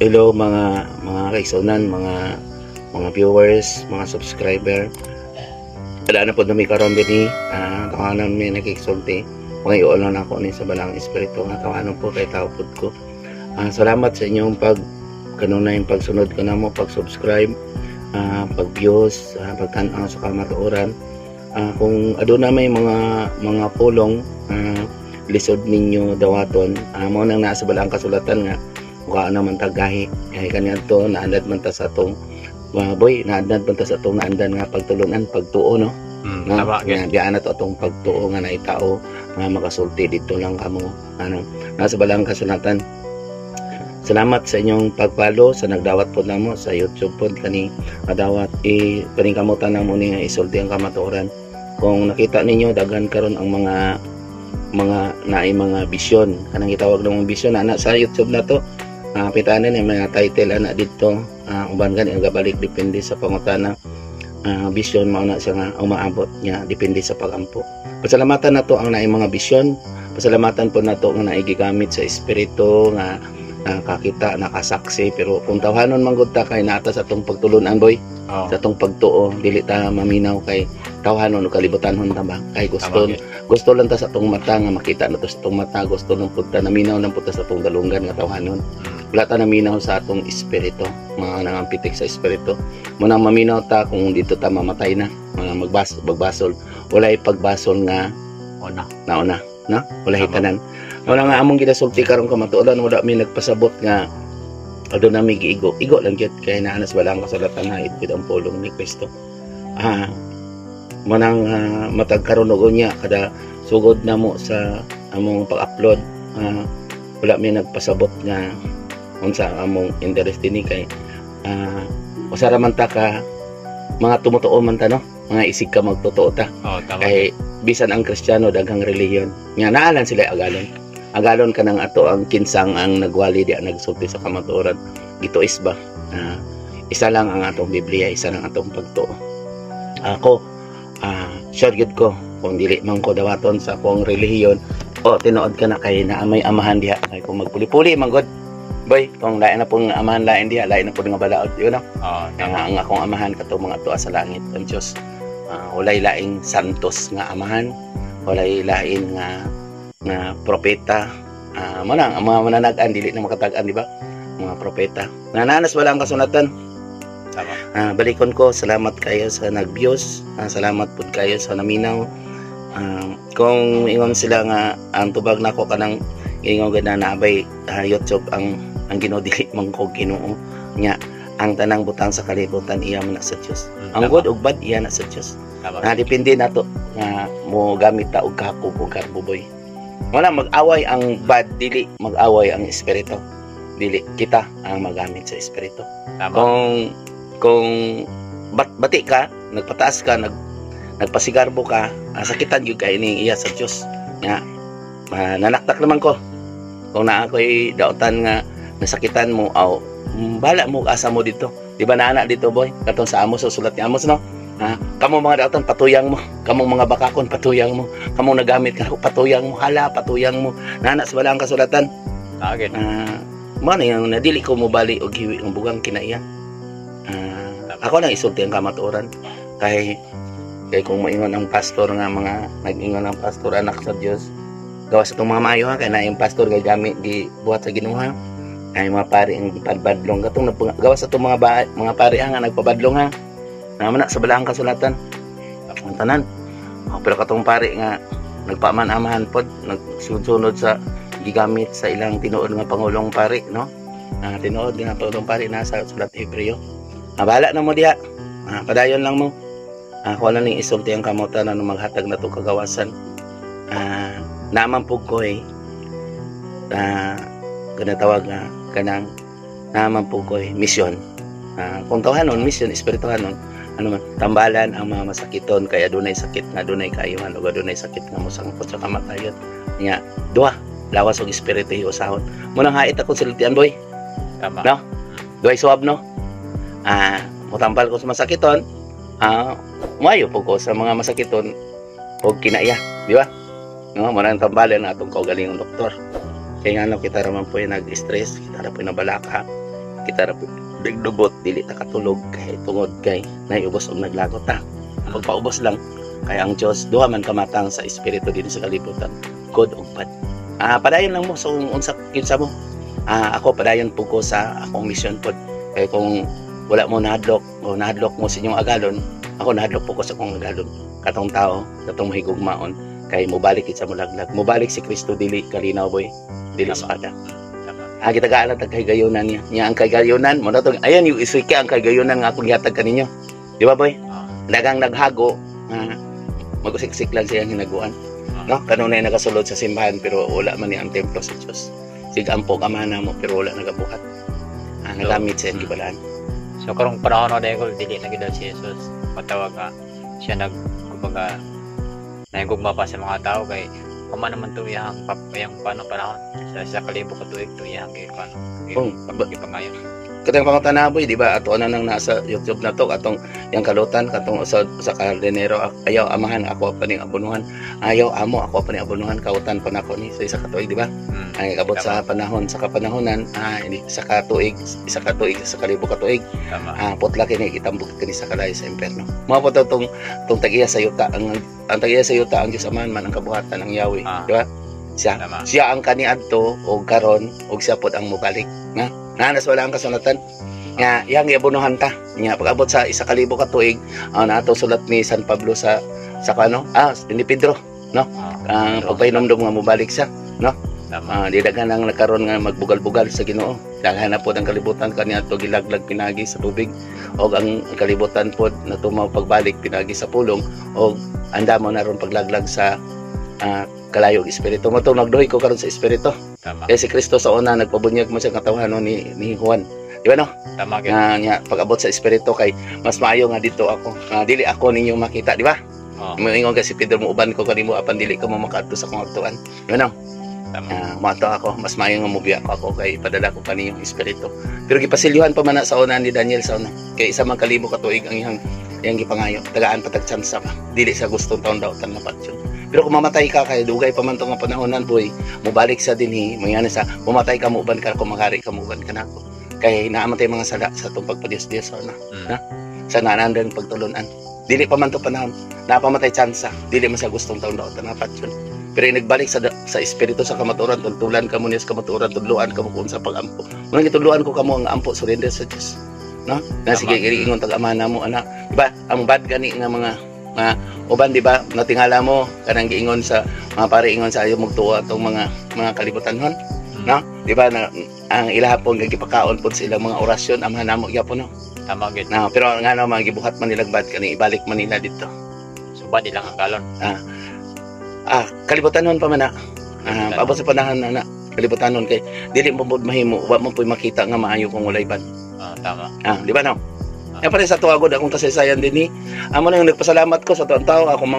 Hello mga kaigsuonan, mga viewers, mga subscriber. Wala na po nami karon dinhi, tawanan mi nakiksulti. Mga iulan ako ni sa Balaang Espiritu nga tawanan po kay tao pod ko. Salamat sa inyong pag kanunay pagsunod ko namo, pag-subscribe, pag-views, pagtan-aw sa kamatuoran. Kung aduna may mga pulong lisod ninyo dawaton, mao nang naa sa Balaang Kasulatan nga mukha naman tagahi ay kaniadto naandad man ta sa atong boy, naandad man ta sa atong naandan nga pagtulunan, pagtuo, no? No? Tama Nga diyan na to atong pagtuo nga naitao nga makasulti dito lang kamo, ano, nasa Balaang Kasulatan. Salamat sa inyong pag-follow sa nagdawat po namo sa YouTube pod kani madawat i paningkamutan namo ni nga isulti ang kamatuoran. Kung nakita ninyo, daghan karon ang mga naay mga bisyon, kanang gitawag ng bisyon ana sa YouTube na to. Pitaan ni mga title ana didto, uban gani ang gabalik depende sa pangutana. Bisyon mao na siya nga umaabot niya depende sa pagampo. Pasalamatan nato ang naay mga bisyon. Pasalamatan po nato nga naay gigamit sa espiritu nga nakakita, nakasaksi. Pero kung tawhanon man gud ta kay naata sa atong pagtulunan, boy, sa atong pagtuo, dili ta maminaw kay tawhanon o kalibutanhon ta ba kay gusto Tama gyud. Gusto lang ta sa atong mata nga makita na to sa atong mata, gusto lang pud ta, naminaw lang pud ta sa atong dalunggan nga tawhanon. Wala ta naminaw sa atong espiritu, mga nangampitik sa espiritu mo nang maminaw ta kung dito ta mamatay na mga magbasol, walay pagbasol nga Una. Nauna no, wala. Tanan wala nga among ginasulti karon kamatuoran, wala mi nagpasabot nga aduna mi giigo igo lang gyud kay naa na sa Balaang Kasulatan nga itpid ang pulong ni Kristo. Manang matag karon og unya kada sugod namo sa among pag-upload, wala mi nagpasabot nga unsa ang among interest dinhi kay usa ra man ta ka mga tumutuo man ta, no, mga isig ka magtotoo ta. Oh, tama. Kay bisan ang Kristiyano daghang relihiyon nga naalan sila agalon agalon kanang ato ang kinsang ang nagwali di ang nagsulti sa kamatuoran gituis ba. Isa lang ang atong Biblia, isa lang atong pagtuo. Ako, sure gyud ko kung dili man ko dawaton sa akong relihiyon o tinuod ka na kay naa may amahan diha kay kung magpuli-puli man gud, boy, kung lain na pong amahan lain diha, lain na po nga balaod yun, no? Oh, Nga tama. Ang akong amahan katong mga tuwa sa langit, ang Dios. Walay laing santos nga amahan, walay lain nga nga propeta. Mo na ang mga mananag-an dili na makatag-an, di ba? Mga propeta. Nananas wala ang kasulatan. Tama. Balikon ko, salamat kayo sa nag-views, salamat pud kayo sa naminaw. Kung ingon sila nga ang tubag nako kanang ingon gid na naabay YouTube ang Ginoo, dili man ko Ginoo nya. Ang tanang butang sa kalibutan iya man na sa Dios. Ang good ug bad iya na sa Dios. Tama. Na depende nato nga mo gamit ta og kakog og karboboy. Wala mag-away ang bad, dili mag-away ang espiritu. Dili kita ang magamit sa espiritu. Tama. Kung bati ka, nagpataas ka, nagpasigarbo ka, sakitan gyud kay ning iya sa Dios. Nga nanaktak naman ko. Kung naa ko'y daotan nga nasakitan mo, aw, bahala mo asa mo dito. Di ba naana dito, boy? Katong sa Amos, sa sulat ni Amos, no? Kamo mga daotan, patuyang mo. Kamong mga bakakon, patuyang mo. Kamong nagamit ka, patuyang mo. Hala, patuyang mo. Nana sa Balaang Kasulatan. Tama gyud. Mo na yung nadili ko mobali og hiwi ng bugang kinaiya. Ako lang isulti ang kamatuoran kay kay kung maingon ang pastor nga mga nag-ingon ang pastor anak sa Dios, gawas itong mga maayo ha, kay na yung pastor kay gamit gi buhat sa Ginoo ha, ay mga pari ang gipadbadlong katong gawas atong mga pari ha, nga nagpabadlong ha, naman na sa Balaang Kasulatan ang tanan. Oh, pero katong pari nga nagpaaman-amahan pod, nagsunod sa gigamit sa ilang tinuod nga pangulong pari, no? Tinuod nga pangulong pari nasa sulat Hebreo. Bahala na mo diha. Padayon lang mo. Ako lang ning isulti ang kamutan na maghatag na to kagawasan. Naman pug ko eh. Kanatawag nga kanang naman pug ko eh, misyon. Kung tawhanon mission, espirituhanon, ano man, tambalan ang mga masakiton kay adunay sakit nga adunay kaayuhan ug adunay sakit nga mosangpot sa kamatayon. Nya duha, lawas ug espiritu hiusahon. Munang hait ako sultian, boy. Tama. No? Duhay suwab, no? Motambal ko sa masakiton. Moayo po ko sa mga masakiton og kinaya, di ba? No, mo nang tambalan atong kaugalingong doktor. Kaya nga no, kita raman po yung nag-stress, kita ra po yung nabalaka, Kita ra nagdubot, dili ta katulog kay tungod kay naiubos og naglagot ta. Pagpaubos lang kay ang Dios duha man kamatang sa espiritu dinhi sa kalibutan, good ug bad. Padayon lang mo sa so, unsa kinsa mo. Ako padayon pud ko sa akong mission pod. Kay kung wala mo nahadlok o nahadlok mo sa inyong agalon, ako nahadlok po ko sa akong agalon. Katong tao, katong mahigugmaon, kay mobalik sa mulaglag. Mobalik si Kristo dili kalinaw, boy, dili espada. Gitagaan lang tag kahigayunan niya. Niya ang kahigayunan mo na to. Ayan yung iswike ang kahigayunan nga akong gihatag kaninyo. Di ba, boy? Ah. Dagang naghago, magusiksik lang siyang hinaguan. No? Kanunay nagasulod sa simbahan pero wala man ni ang templo sa Dios. Sig ampo ka mo pero wala nagabuhat. Nagamit sa iyang gibalaan. So karong panahon na dahil dili na gid si Jesus matawag nga siya nag kumbaga nahigugma pa sa mga tao kay human naman to iyang iyang paano panahon sa 1,000 ka tuig to iyang gi paano Oh, gipangayon. Katong pangutana, boy, di ba? Ato na nang nasa YouTube na to, atong yang kalutan katong sa kardinero, ayaw amahan, ako pa ning abonuhan. Ayaw amo, ako pa ning abonuhan, kautan pa nako ni sa 1 ka tuig, di ba? Ang abot sa panahon sa kapanahonan, ini sa katuig, 1 ka tuig, 1,000 ka tuig. Putla kini, itambok kini sa kalayo sa impierno. Mao po to tong tong tag-iya sa yuta, ang tag-iya sa yuta ang Dios Amahan man ang kabuhatan ang Yahweh, di ba? Siya siya ang kaniadto og karon og siya pod ang mobalik na nanas wala ang kasulatan nga yang giabonohan ta nya pag-abot sa 1,000 ka tuig, nato sulat ni San Pablo sa kano, ni Pedro ang Pedro. pagpahinomdom nga mobalik siya. Di daghan ang nagkaron nga magbugal-bugal sa Ginoo. Daghan na pod ang kalibutan kaniadto gilaglag pinagi sa tubig og ang kalibutan pod natumaw pagbalik pinagi sa pulong og andamo na ron paglaglag sa kalayo og espiritu mo to. Nagduhi ko karon sa espiritu. Kaya si Kristo sa una nagpabunyag mo siya katawhan, no, ni Juan. Di ba, no? Tama gyud. Nga nya pag-abot sa espiritu kay mas maayo nga dito ako. Nga dili ako ninyo makita, di ba? Moingon kay si Pedro, "Muuban ko kanimo apan dili ka mo makaadto sa akong adtuan." Di ba, no? Tama. Moadto ako, mas maayo nga mobiya ko ako kay padala ko kaninyong espiritu. Pero gipasilyuhan pa man na sa una ni Daniel sa una. Kay 1,000 ka tuig ang iyang gipangayo. Tagaan pa tag tsansa pa. Dili sa gustong taon daw tan mapatyon. Pero kung mamatay ka kay dugay pa man to nga panahonan, boy, mobalik sa dinhi, mangyari sa mumatay ka muuban ka kung maghari ka muuban ka nako. Kay naamatay mga sala sa atong pagpadiyos-diyos sa una. Na? Sa naandan pagtulunan. Dili pa man to panahon. Napamatay tsansa. Dili man sa gustong taon daw tan mapatyon. Pero yung nagbalik sa espiritu sa kamatuoran, tultulan kamo niya sa kamatuoran, tudluan kamo kung sa pag-ampo. Muna gitudluan ko kamo ang ampo, surrender sa Diyos. No? Na sige ingon tag ama namo ana. Di ba? Ang bad gani nga mga uban, di ba? Natingala mo kanang giingon sa mga pare, ingon sa ayaw magtuo atong mga kalibutanhon. No? Di ba na ang ilaha pong gipakaon pod sa ilang mga orasyon, amahan namo gyapon, no? Tama gyud. Na, pero nga no, mga gibuhat man nilang bad kani ibalik man nila dito. So bad ilang ang galon. Kalibutanon pa man na. Paabot sa panahon na kalibutanon kay dili mo pod mahimo, wa mo po'y makita nga maayo kung walay bad. Tama. Di ba, no? Yan pa rin sa tuwagod akong kasaysayan din ni. Amo na yung nagpasalamat ko sa tuwang tao, akong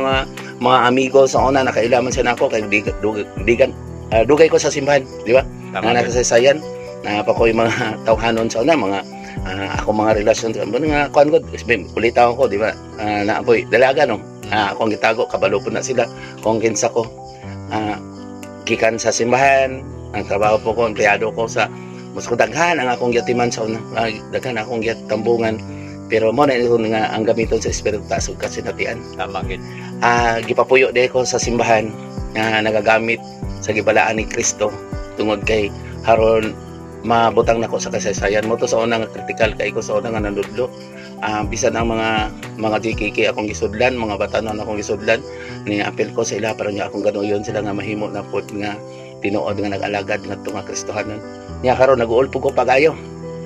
mga amigo sa una nakailaman siya nako kay digan dugay ko sa simbahan, di ba? Tama Nga gyud. Nakasaysayan na pa ko yung mga tawhanon sa una, mga ako mga relasyon sa nga kuan ko, ulitaw ko, di ba? Na boy, dalaga, no. Akong gitago kabalo po na sila kung kinsa ko. Gikan sa simbahan, ang trabaho po ko, empleyado ko sa mas ko daghan ang akong giyatiman sa una, daghan akong giyatambungan. Pero mo na ito nga ang gamiton sa espiritu taas ug kasinatian. Tama gyud. Gipapuyo di ko sa simbahan nga nagagamit sa gibalaan ni Kristo tungod kay haron mabutang nako sa kasaysayan mo to sa una nga critical kay ko sa una nga nanudlo. Bisan ang mga GKK akong gisudlan, mga batanon akong gisudlan ni apel ko sa ila para niya akong ganuyon sila nga mahimo na pod nga tinuod nga nag-alagad ngadto nga Kristohanon niya. Karon nag-uulpog ko pagayo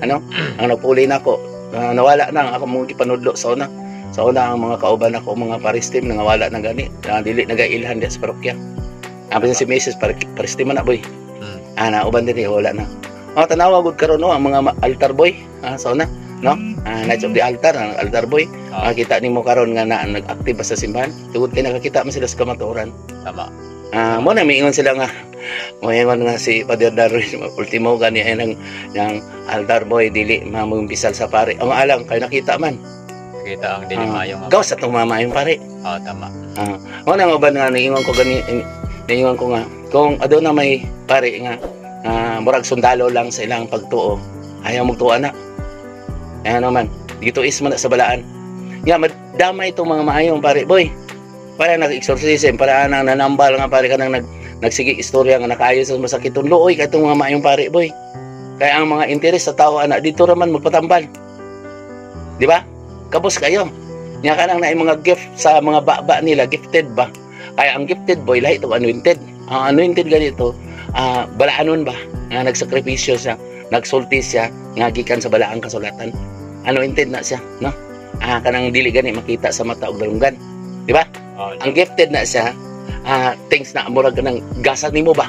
ano ang nagpuli nako, nawala na ang akong mga gipanudlo sa una. Sa una ang mga kauban ako, mga paristim, nangawala na gani na dili nagailhan di sa parokya. Bisan si Mrs. Paristim man na, boy. Na uban din wala na. Oh, tanawa gud karon, no, ang mga altar boy, sa una, no? Knights of the Altar, ang altar boy. Makita nimo karon nga na nag-active ba sa simbahan tungod kay nakakita man sila sa kamatuoran. Mo na miingon sila nga moingon nga si Father Darwin ultimo gani ay nang yang altar boy dili mamumpisal sa pare. Ang alang kay nakita man. Kita ang dili maayo nga. Gaw sa tong mama yung pare. Tama. Mo na nga ba nga niingon ko gani, niingon ko nga kung aduna may pare nga murag sundalo lang sa ilang pagtuo. Ayaw magtuo na. Ayan naman, gituis man na sa balaan. Nga madamay itong mga maayong pare, boy. Para nag-exorcism, para nang nanambal nga pare kanang nagsige istorya nga nakaayo sa masakiton luoy kay itong mga maayong pare, boy. Kaya ang mga interes sa tao ana dito raman magpatambal. Di ba? Kabos kayo. Nya kanang naay mga gift sa mga baba nila, gifted ba? Kaya ang gifted, boy, lahi itong anointed. Ang anointed ganito, balaanon ba? Nga nagsakripisyo siya, nagsulti siya, nga gikan sa balaang kasulatan. Anointed na siya, no? Kanang dili gani makita sa mata og dalunggan. Oh, Ang gifted na siya, things na murag kanang gasa nimo ba?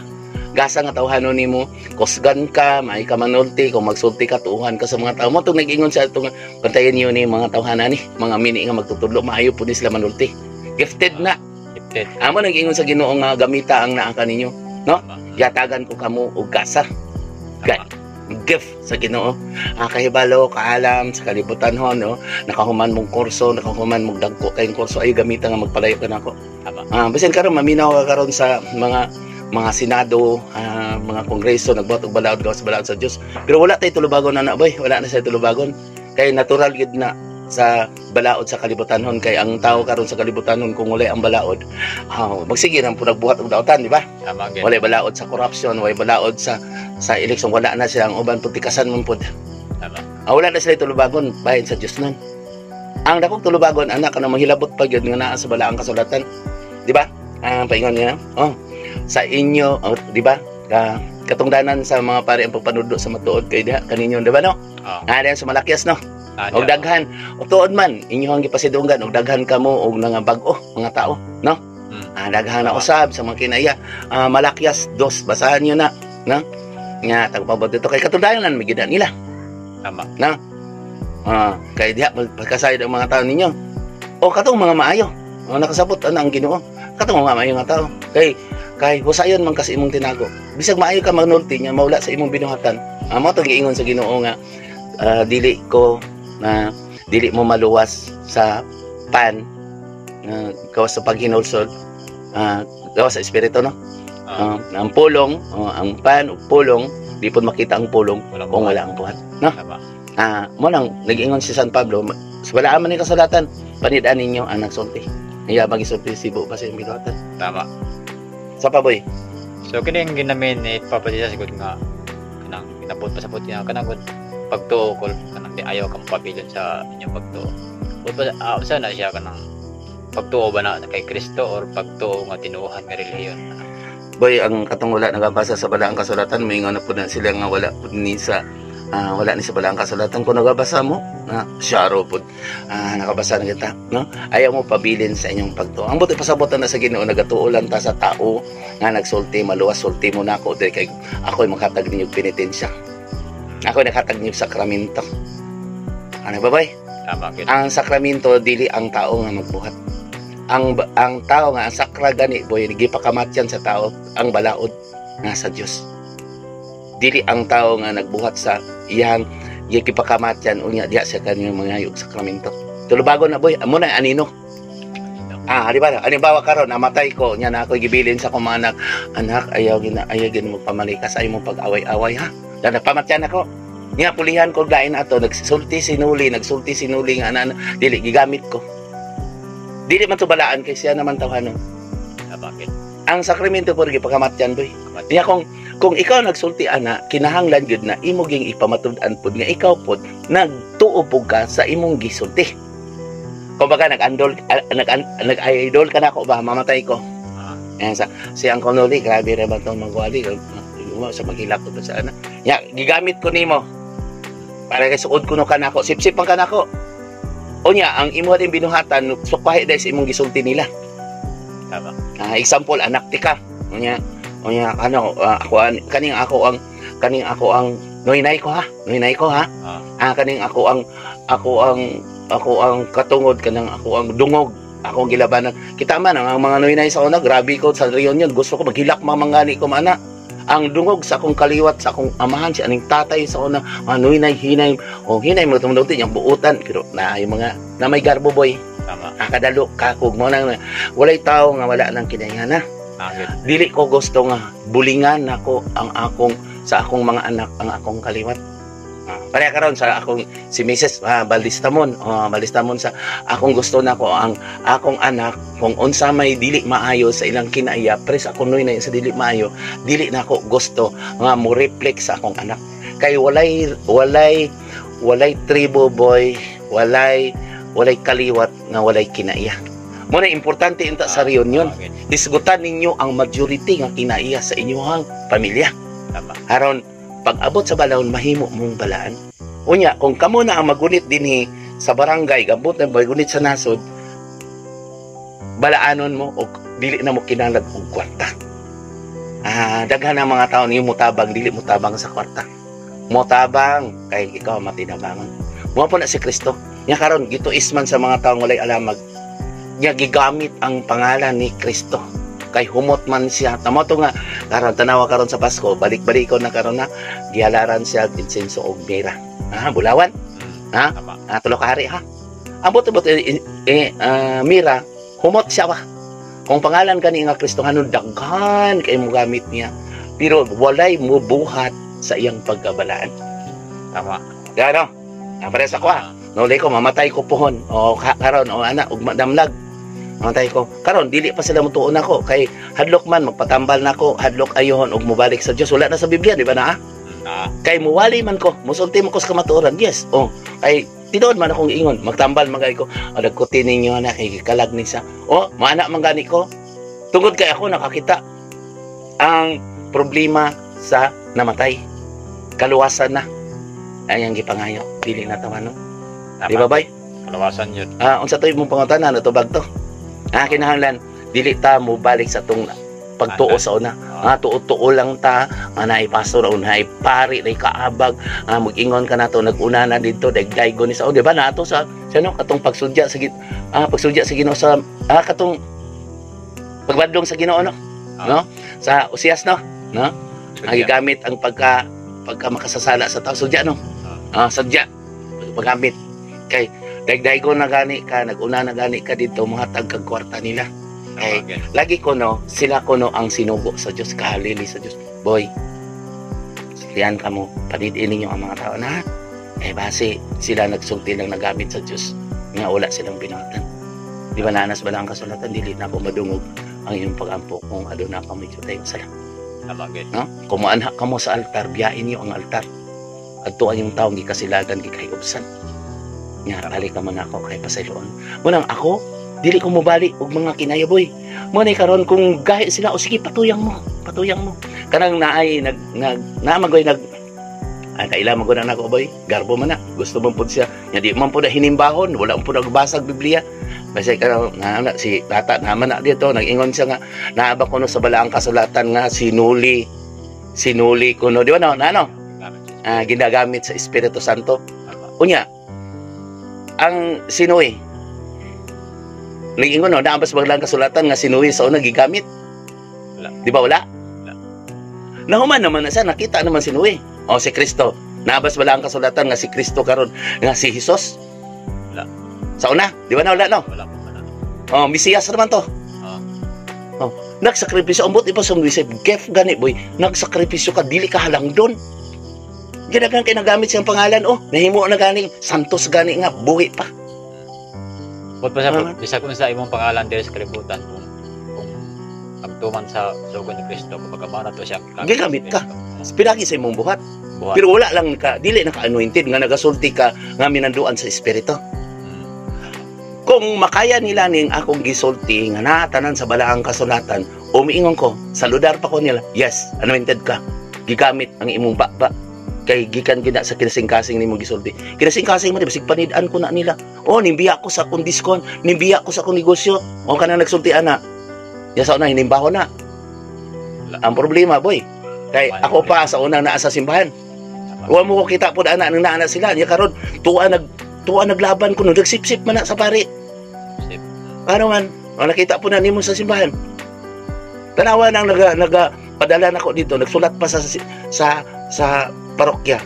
Gasa nga tawhanon nimo, kusgan ka, may ka manulti, kung magsulti ka, tuuhan ka sa mga tao. Mo itong nag-ingon siya itong bantayan niyo ni mga tawhana ni, mga mini nga magtutudlo, maayo po ni sila manulti. Gifted na. Gifted. Amo nag-ingon sa Ginoo nga gamita ang naa kaninyo. Tama. Yatagan ko kamo og gasa, Tama. gift sa Ginoo. Kahibalo, kaalam sa kalibutan ho, no? Nakahuman mong kurso, nakahuman mong dagko kayong kurso, ay gamita nga magpalayo ka nako. Tama. Bisan karon maminaw ka karon sa mga mga senado, mga kongreso nagbuhat og balaod gawas sa balaod sa Dios. Pero wala tay tulubagon na boy, wala na sa tulubagon. Kay natural gid na sa balaod sa kalibutanhon, kay ang tao karon sa kalibutanhon kung walay ang balaod, magsige nang po nagbuhat og daotan, di ba? Tama gyud. Walay balaod sa corruption, walay balaod sa election, wala na sila ang uban putikasan man pud. Tama. Wala na sila tulubagon bahin sa Dios nun. Ang dakong tulubagon anak kanang mahilabot pa gyud nga naa sa balaang kasulatan. Di ba? Ang paingon niya, oh, sa inyo, oh, di ba? Katungdanan sa mga pare ang pagpanudlo sa matuod kay diha kaninyo, di ba, no? Oh. Diyan sa Malakias, no? Ah, Og daghan, o tuod man inyo ang gipasidunggan og daghan kamo og nga bag-o mga tao, no? Daghan na usab sa mga kinaya. Malakias 2, basahan niyo na, no? Nga tagpabot dito kay katungdanan may gid nila. Tama. Kay diha pagkasayod ang mga tao ninyo. O katong mga maayo. O nakasabot ana ang Ginoo. Katong mga maayo nga tao. Kay kay husayon man kasi imong tinago. Bisag maayo ka magnulti nya mawala sa imong binuhatan. Mo to giingon sa Ginoo nga dili ko na dili mo maluwas sa pan gawas sa paghinulsol, gawas sa espiritu, no? Ang pulong, ang pan o pulong, di po makita ang pulong Walang kung wala ang buhat, no? Tama. Mo lang nag-ingon si San Pablo sa wala man ni kasulatan, panid-an ninyo ang nagsulti. Iya magisulti sibo pa sa imong binuhatan. Tama. Sa pa, boy. So kini ang ginamin ni Papa Jesus gud nga kanang ginabot pa sa puti nga kanang gud pagtuo ko kanang di ayaw kang pabilin sa inyong pagtuo. O ba usa na siya kanang pagtuo ba na kay Kristo or pagtuo nga tinuohan nga relihiyon? Boy, ang katong wala nagabasa sa balaang kasulatan, may na po na sila nga wala po ni sa wala ni sa balaang kasulatan. Kung nagabasa mo, na syaro po, nakabasa na kita, no? Ayaw mo pabilin sa inyong pagtuo. Ang buti pasabotan na sa Ginoo, nagatuo lang ta sa tao nga nagsulti, maluwas sulti mo na ako dahil kay ako'y makatag ninyo penitensya. Ako'y nakatag ninyo sakramento. Ano ba, boy? Tama gyud. Ang sakramento dili ang tao nga magbuhat. Ang tao nga ang sakra gani, boy, gipakamatyan sa tao ang balaod nga sa Dios. Dili ang tao nga nagbuhat sa iyang gipakamatyan unya diha sa kanyang mga og sakramento. Tulubagon na, boy, amo na anino. Di ba? Halimbawa karon namatay ko, nya na ako gibilin sa akong mga anak, anak ayaw gina ayaw gin mo pamalikas, ayaw mo pag-away-away ha. Dahil nagpamatyan ako. Nya pulihan ko lain ato, nagsulti sinuli nga ana, dili gigamit ko. Dili man to balaan kay siya naman tawhanon. Tama gyud. Ang sakramento po gipakamatyan, boy. Niya kung ikaw nagsulti ana, kinahanglan gyud na imo ging ipamatud-an pud nga ikaw pud nagtuo pud ka sa imong gisulti. Kumbaga nag-andol nag-idol ka na ako ba, mamatay ko. Ayan, sa si Uncle Noli, grabe ra ba tong magwali sa maghilak ko sa ana. Ya, gigamit ko nimo. Para kay suod kuno kanako, sipsip man kanako. Unya, ang imo din binuhatan, sukwahi dahil sa imong gisulti nila. Tama. Example, anak ti ka. Unya, unya ano, ako kaning ako ang kaning ako ang noynay ko ha. Noynay ko ha. Kaning ako ang ako ang ako ang katungod kanang ako ang dungog. Ako ang gilabanan. Kita man ang mga noynay sa una, grabe ko sa reunion, gusto ko maghilak mga mangani ko mana. Ang dungog sa akong kaliwat sa akong amahan si aning tatay sa una, mga noynay hinay o hinay mo tumulong yung buutan pero na yung mga na may garbo, boy. Tama. Kadalo kakog mo nang walay tao nga wala nang kinaihan ha. Dili ko gusto nga bulingan nako ang akong sa akong mga anak ang akong kaliwat. Pareha karon sa akong si Mrs. Balistamon, oh, Balistamon sa akong gusto nako ang akong anak kung unsa may dili maayo sa ilang kinaiya, pres ako noy na sa dili maayo, dili nako gusto nga mo reflect sa akong anak. Kay walay tribo, boy, walay kaliwat nga walay kinaiya. Mo na importante unta sa reunion. Tama, gid. Hisgutan ninyo ang majority nga kinaiya sa inyong pamilya. Aron pag abot sa balahon, mahimo mong balaan. Unya, kung kamo na ang magunit dinhi sa barangay, gabot na magunit sa nasod, balaanon mo og dili na mo kinahanglan og kwarta. Daghan ang mga tao niyo mutabang, dili mutabang sa kwarta. Motabang kay ikaw ang matinabangan. Mo po na si Kristo. Nya karon gituis man sa mga taong walay alamag. Nya gigamit ang pangalan ni Kristo. Kay humot man siya. Tamo to nga karon, tanawa karon sa Pasko, balik-balikon na karon na gihalaran siya og insenso og mira. Bulawan. Ha? Tama. Tulo ka hari ha. Ambot abot mira, humot siya ba? Kung pangalan kani nga Kristo hanon, daghan kay mo gamit niya. Pero walay mo buhat sa iyang pagkabalaan. Gano? Pare sa kwa. Nuli ko mamatay ko pohon o karon o ana ug madamlag. Mamatay ko. Karon dili pa sila mutuon nako kay hadlok man magpatambal nako, hadlok ayohon og mobalik sa Dios. Wala na sa Biblia, di ba na? Kay muwali man ko, musulti man ko sa kamatuoran. Yes. Oh, kay tinuod man akong ingon, magtambal man kay ko. O dagkuti ninyo na kay kalag ni sa. Oh, maana man gani ko. Tungod kay ako nakakita ang problema sa namatay. Kaluwasan na. Ay ang gipangayo, dili na tawano. Di ba, bay? Kalawasan yun. Unsa to imong pangutana, natubag to? Kinahanglan dili ta mo balik sa tong pagtuo sa una. Tuo-tuo lang ta, nga naay pastor o naay pari, naay kaabag, mag-ingon ka nato, nag-una na dito, daigdaygo ni sa, oh, di ba nato sa no, katong pagsudya sa Ginoo sa katong pagbadlong sa Ginoo, no? No? Sa Osias, no? No? Ang gigamit ang pagka pagka makasasala sa tao, sudya, no? Sudya. Paggamit kay daigdaygo na gani ka, nag-una na gani ka dito, muhatag kag kwarta nila. Kay lagi ko no, sila ko no ang sinugo sa Diyos, kahalili sa Diyos. Boy, sultian ka mo, panidiin ninyo ang mga tao na, eh base sila nagsulti lang nagamit sa Diyos, nga wala silang binuhatan. Di ba nanas ba lang ang kasulatan, dili na ako madungog ang inyong pag-ampo kung aduna ka may jutay sala. Tama, gid. No? Kung muanha ka mo sa altar, biyain niyo ang altar. Adtuan yung taong gikasilagan, gikahigubsan. Nga, balik ka man ako kay pasayloon. Munang ako, dili ko mobalik og mga kinayaboy. Mo ni karon kung gahi sila, o sige, patuyang mo, patuyang mo. Kanang naay nag nag naamagoy nag kaila man gud na nako, boy. Garbo man na. Gusto man pud siya. Nya di man pud na hinimbahon, wala man pud nagbasag Biblia. Basta karon na, si tata naman na dito, nag-ingon siya nga naa ba kuno sa balaang kasulatan nga sinuli sinuli kuno, di ba no? Na ano? Ginagamit sa Espiritu Santo. Unya, ang sinuwi, nag-ingon no, naa ba sa balaang kasulatan nga sinuwi sa una gigamit? Wala. Di ba wala? Wala. Nahuman naman na siya, nakita naman si Noe. O si Kristo. Naa ba sa balaang kasulatan nga si Kristo karon nga si Jesus? Wala. Sa una, di ba na wala no? Wala po man. Oh, Mesiyas naman to. Oh, nagsakripisyo ambot ipa sa Moises, gift gani, boy. Nagsakripisyo ka, dili ka halang doon. Ginagang kay nagamit siyang pangalan, oh. Nahimo na gani, santos gani nga buhi pa. But pa sa bisag unsa imong pangalan diri sa kalibutan, kung pagtuman sa sugo ni Kristo, kumbaga mao na to siya. Gigamit ka. Pinagi sa imong buhat. Buhat. Pero wala lang ka, dili na ka anointed nga nagasulti ka nga minanduan sa espiritu. Kung makaya nila ning akong gisulti nga natanan sa balaang kasulatan, umiingon ko, saludar pa ko nila, yes, anointed ka. Gigamit ang imong baba. Kay gikan gina sa kinasingkasing nimo gisulti. Kinasingkasing mo, di ba, panid-an ko na nila. Oh, nimbiya ko sa akong diskon, nimbiya ko sa akong negosyo. O kanang nagsulti ana. Ya sa una hinimbaho na. Wala. Ang problema, boy, kay Wala. ako pa sa unang naa sa simbahan. Wa mo ko kita pod ana nang naa na sila. Nya karon tuwa naglaban ko no, nagsipsip man na sa pari. Sip. Ano man, ang nakita po na nimo sa simbahan. Tanawa nang naga padala nako dito, nagsulat pa sa parokya.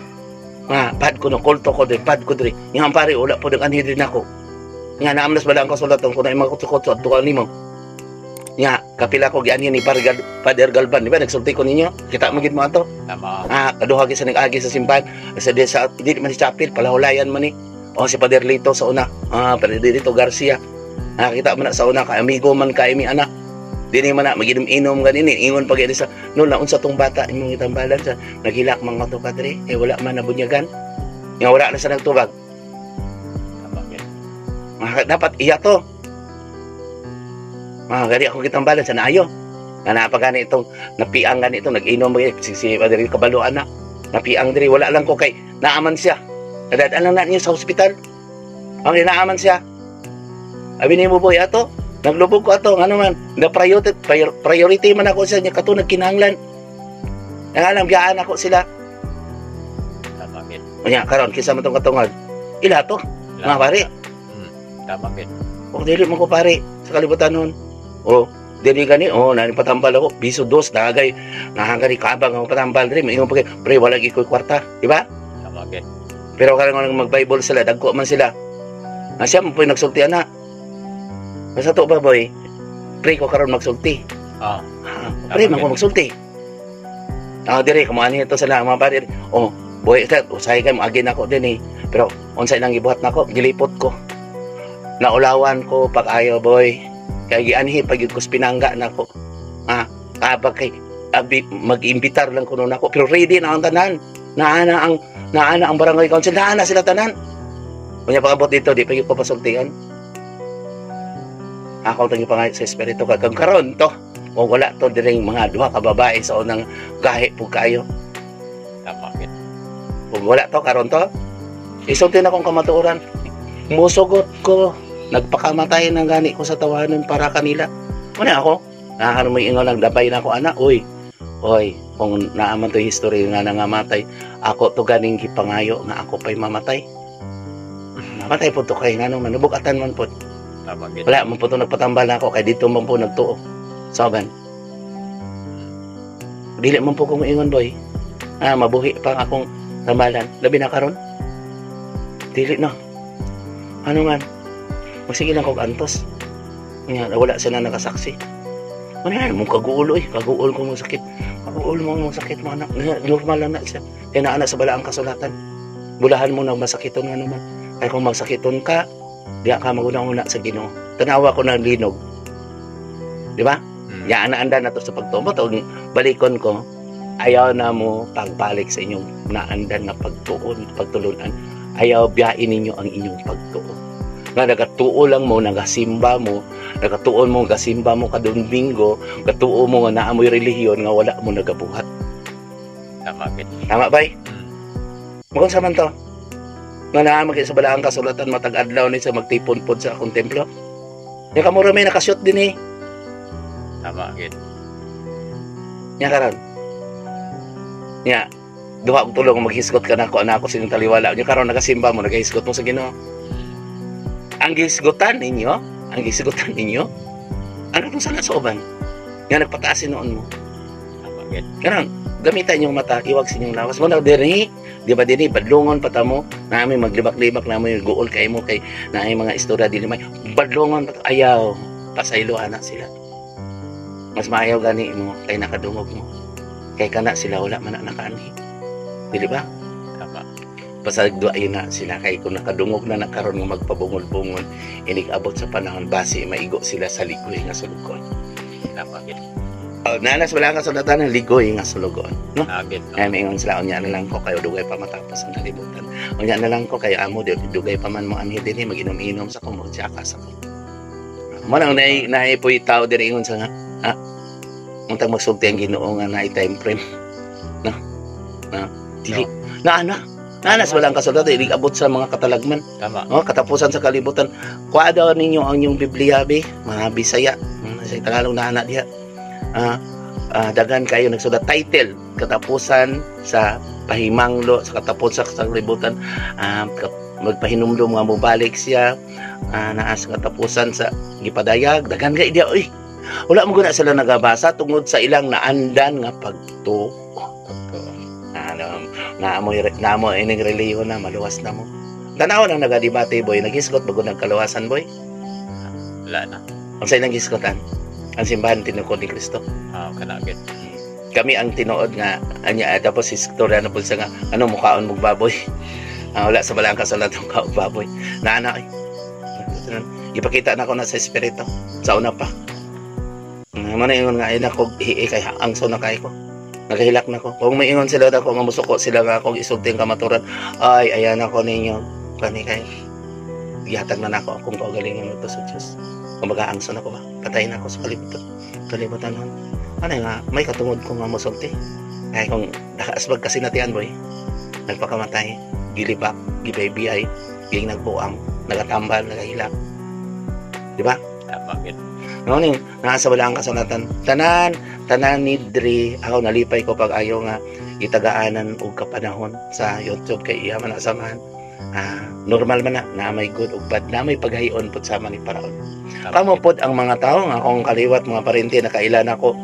Nga pad ko no, kulto ko diri, pad ko diri. Nga ang pare wala po nag anhi din ako. Nga naamnas bala ang kasulatan ko na imong kutso-kutso adto ka nimo. Nga Kapila ko gianhi ni Father Galvan, di ba? Nagsulti ko ninyo. Kita mo gid mo ato. Tama. Ah, kaduha gyud sa nag-agi sa simbahan. Sa di sa di man si chapel, palahulayan man ni. O si Father Lito sa una. Ah, Father Lito Garcia. Ah, kita mo na sa una kay amigo man kay mi ana. Dili man na maginom-inom ganin ingon pag sa no na unsa tong bata imong itambalan sa naghilak mga to, padre, eh wala man nabunyagan. Nga wala na sa nagtubag. Tama gid. Mga dapat iya to. Mga gani ako gitambalan sa naayo. Nga napagani itong napiang gani itong nag-inom ba si Padre kabaloan na. Napiang diri, wala lang ko kay naaman siya. Nadadaan lang na niya sa hospital. Ang naaman siya. Abi nimo, boy, ato. Naglubog ko ato ngano man. The priority man ako sa niya kato nagkinahanglan. Ang alam biyaan ako sila. Tama gid. Unya karon kinsa man tong katungod? Ila to. Mga pare. Tama gid. O dili man ko pare sa kalibutan nun. O dili gani, oh, nani patambal ako piso dos nagay nahangari kabang ang patambal diri, maingon pa kay pre, wala gyud koy kwarta, di ba? Tama gid. Pero karon nga mag-Bible sila, dagko man sila. Na siya mo po'y nagsulti ana. Basta to ba, boy? Pre ko karon magsulti. Ah. Ah, pre man ko magsulti. Ah, dire kamo ani ito sila mga pare. Oh, boy, usahay kay mo agin ako din eh. Pero unsay nang gibuhat nako, gilipot ko. Naulawan ko pag ayaw, boy. Kay gianhi pag yun ko pinangga nako. Ah, kabag kay abi mag-imbitar lang kuno nako, pero ready na ang tanan. Naana ang barangay council, naana sila tanan. Unya pag-abot dito, di pa gyud ko pasultian. Ako tangi pa sa espiritu kag karon to. O wala to diring mga duha ka babae sa unang gahi pug kayo. Tama gid. Kung wala to karon to, isulti na kong kamatuoran. Musugot ko, nagpakamatay ng gani ko sa tawanan para kanila. Muna ako, nakakaroon mo ingon lang, dabay na ako, anak, uy, oy, kung naaman to history nga nangamatay, ako to ganing gipangayo nga ako pa'y mamatay. Mamatay po to kay ngano man, nabukatan man po. Tama gid. Wala man po to nagpatambal na ako kay dito man po nagtuo. Soban. Dili man po kong ingon, boy. Ah, mabuhi pa ang akong tambalan. Labi na karon. Dili na. Ano man? Magsige lang kog antos. Nga, wala sila nakasaksi. Ano yan? Mong kaguol, eh. Kaguol ko mong sakit. Kaguol mo mong sakit mo, anak. Nga, normal lang na siya. Kaya naana sa balaang kasulatan. Bulahan mo na masakiton nga naman. Kaya kung magsakiton ka, diya ka maguna-una sa Ginoo. Tanawa ko ng linog. Di ba? Mm. Yaan na anda na to sa pagtuo. To, balikon ko, ayaw na mo pagbalik sa inyong naandan nga pagtuon, pagtulunan. Ayaw biyain ninyo ang inyong pagtuo. Nga nagatuo lang mo, nagasimba mo, nagatuon mo, gasimba mo kada Domingo, gatuo mo nga naa mo'y relihiyon nga wala mo nagabuhat. Tama gid. Tama ba? Mm. Mukhang sa man to. Nga naa man sa balaang kasulatan matag adlaw ni sa magtipon pod sa akong templo. Ya kamura may nakashoot din eh. Tama gid. Nya karon. Nya duha og tulong maghisgot ka nako ana ako sining taliwala. Nya karon nagasimba mo, nagahisgot mo sa Ginoo. Ang gisgutan ninyo, ang katong sala sa uban. Nga nagpataas noon mo. Tama gid. Karon, gamitan inyong mata, iwag sa inyong lawas. Mo na diri, di ba diri badlongon pa ta mo, nami maglibak-libak namo guol kay mo kay naay mga istorya dili may badlongon pa ta. Ayaw pasaylo ana sila. Mas maayaw gani mo kay nakadungog mo. Kay kana sila wala man na nakaanhi. Dili ba? Tama. Pasagdo ayo na sila kay kung nakadungog na nakaron nga magpabungol-bungol, inig abot sa panahon basi maigo sila sa ligoy nga sulugon. Tama gid. Oh, nanas wala ka sulatan ng ligoy nga sulugon. No? Gid. Ay, maingon sila, unya na lang ko kayo dugay pa matapos ang kalibutan. Unya na lang ko kayo amo, dugay pa man mo anhi dinhi, mag-inom-inom sa ko, mo-tsaka sa ko. Mo nang naay po'y tao diri ingon sa nga, ha? Untang magsulti ang Ginoo nga naay time frame. No? Na, dili. Naana. Naana sa walang kasulatan, ilig abot sa mga katalagman. Tama. Oh, katapusan sa kalibutan. Kuha daw ninyo ang inyong Biblia, be, mga Bisaya. Sa Tagalog na anak diha. Daghan kayo nagsulat title katapusan sa pahimanglo sa katapusan sa kalibutan, magpahinumdum nga mobalik siya, naa sa katapusan sa gipadayag, daghan kay diha, oy. Wala mo guna sila nagabasa tungod sa ilang naandan nga pagtuo. Totoo. Ano, naamo ining relihiyon na maluwas na mo. Tanaw lang nagadebate, boy, naghisgot bago nagkaluwasan, boy. Wala na. Unsa ilang gisgotan? Ang simbahan tinukod ni Kristo. Ah, kana gid. Kami ang tinuod nga anya, tapos istorya na po siya nga ano mukaon mong baboy. Ah, wala sa balang kasulatan mukaon baboy. Naana ay. Ipakita na ko na sa espiritu sa una pa. Mo na ingon nga ay nako hi kay ang na kay ko. Nagahilak na ko. Kung maingon sila ako nga musuko sila nga akong isulti ang kamaturan, ay ayan ako ninyo. Kani kay gihatag na nako akong kaugalingon ngadto sa Dios. Kumbaga angson ako ba? Patay na ako sa kalibutan. Kalibutan nun. Ano nga, may katungod ko nga mosulti. Kaya kung nakaasbag kasi natian boy, nagpakamatay, gilibak, gibaybiyay, ging nagbuang, nagatambal, nagahilak. Di ba? Tama gid. No, ning nasa wala ang kasulatan. Tanan, tanan ni diri ako nalipay ko pag ayo nga itagaanan og kapanahon sa YouTube kay iya man asamahan. Ah, normal man na, na may good ug bad, na may paghayon pud sama ni Paraon. Tama Kamo gid. pod ang mga tao nga akong kaliwat mga parente nakaila nako.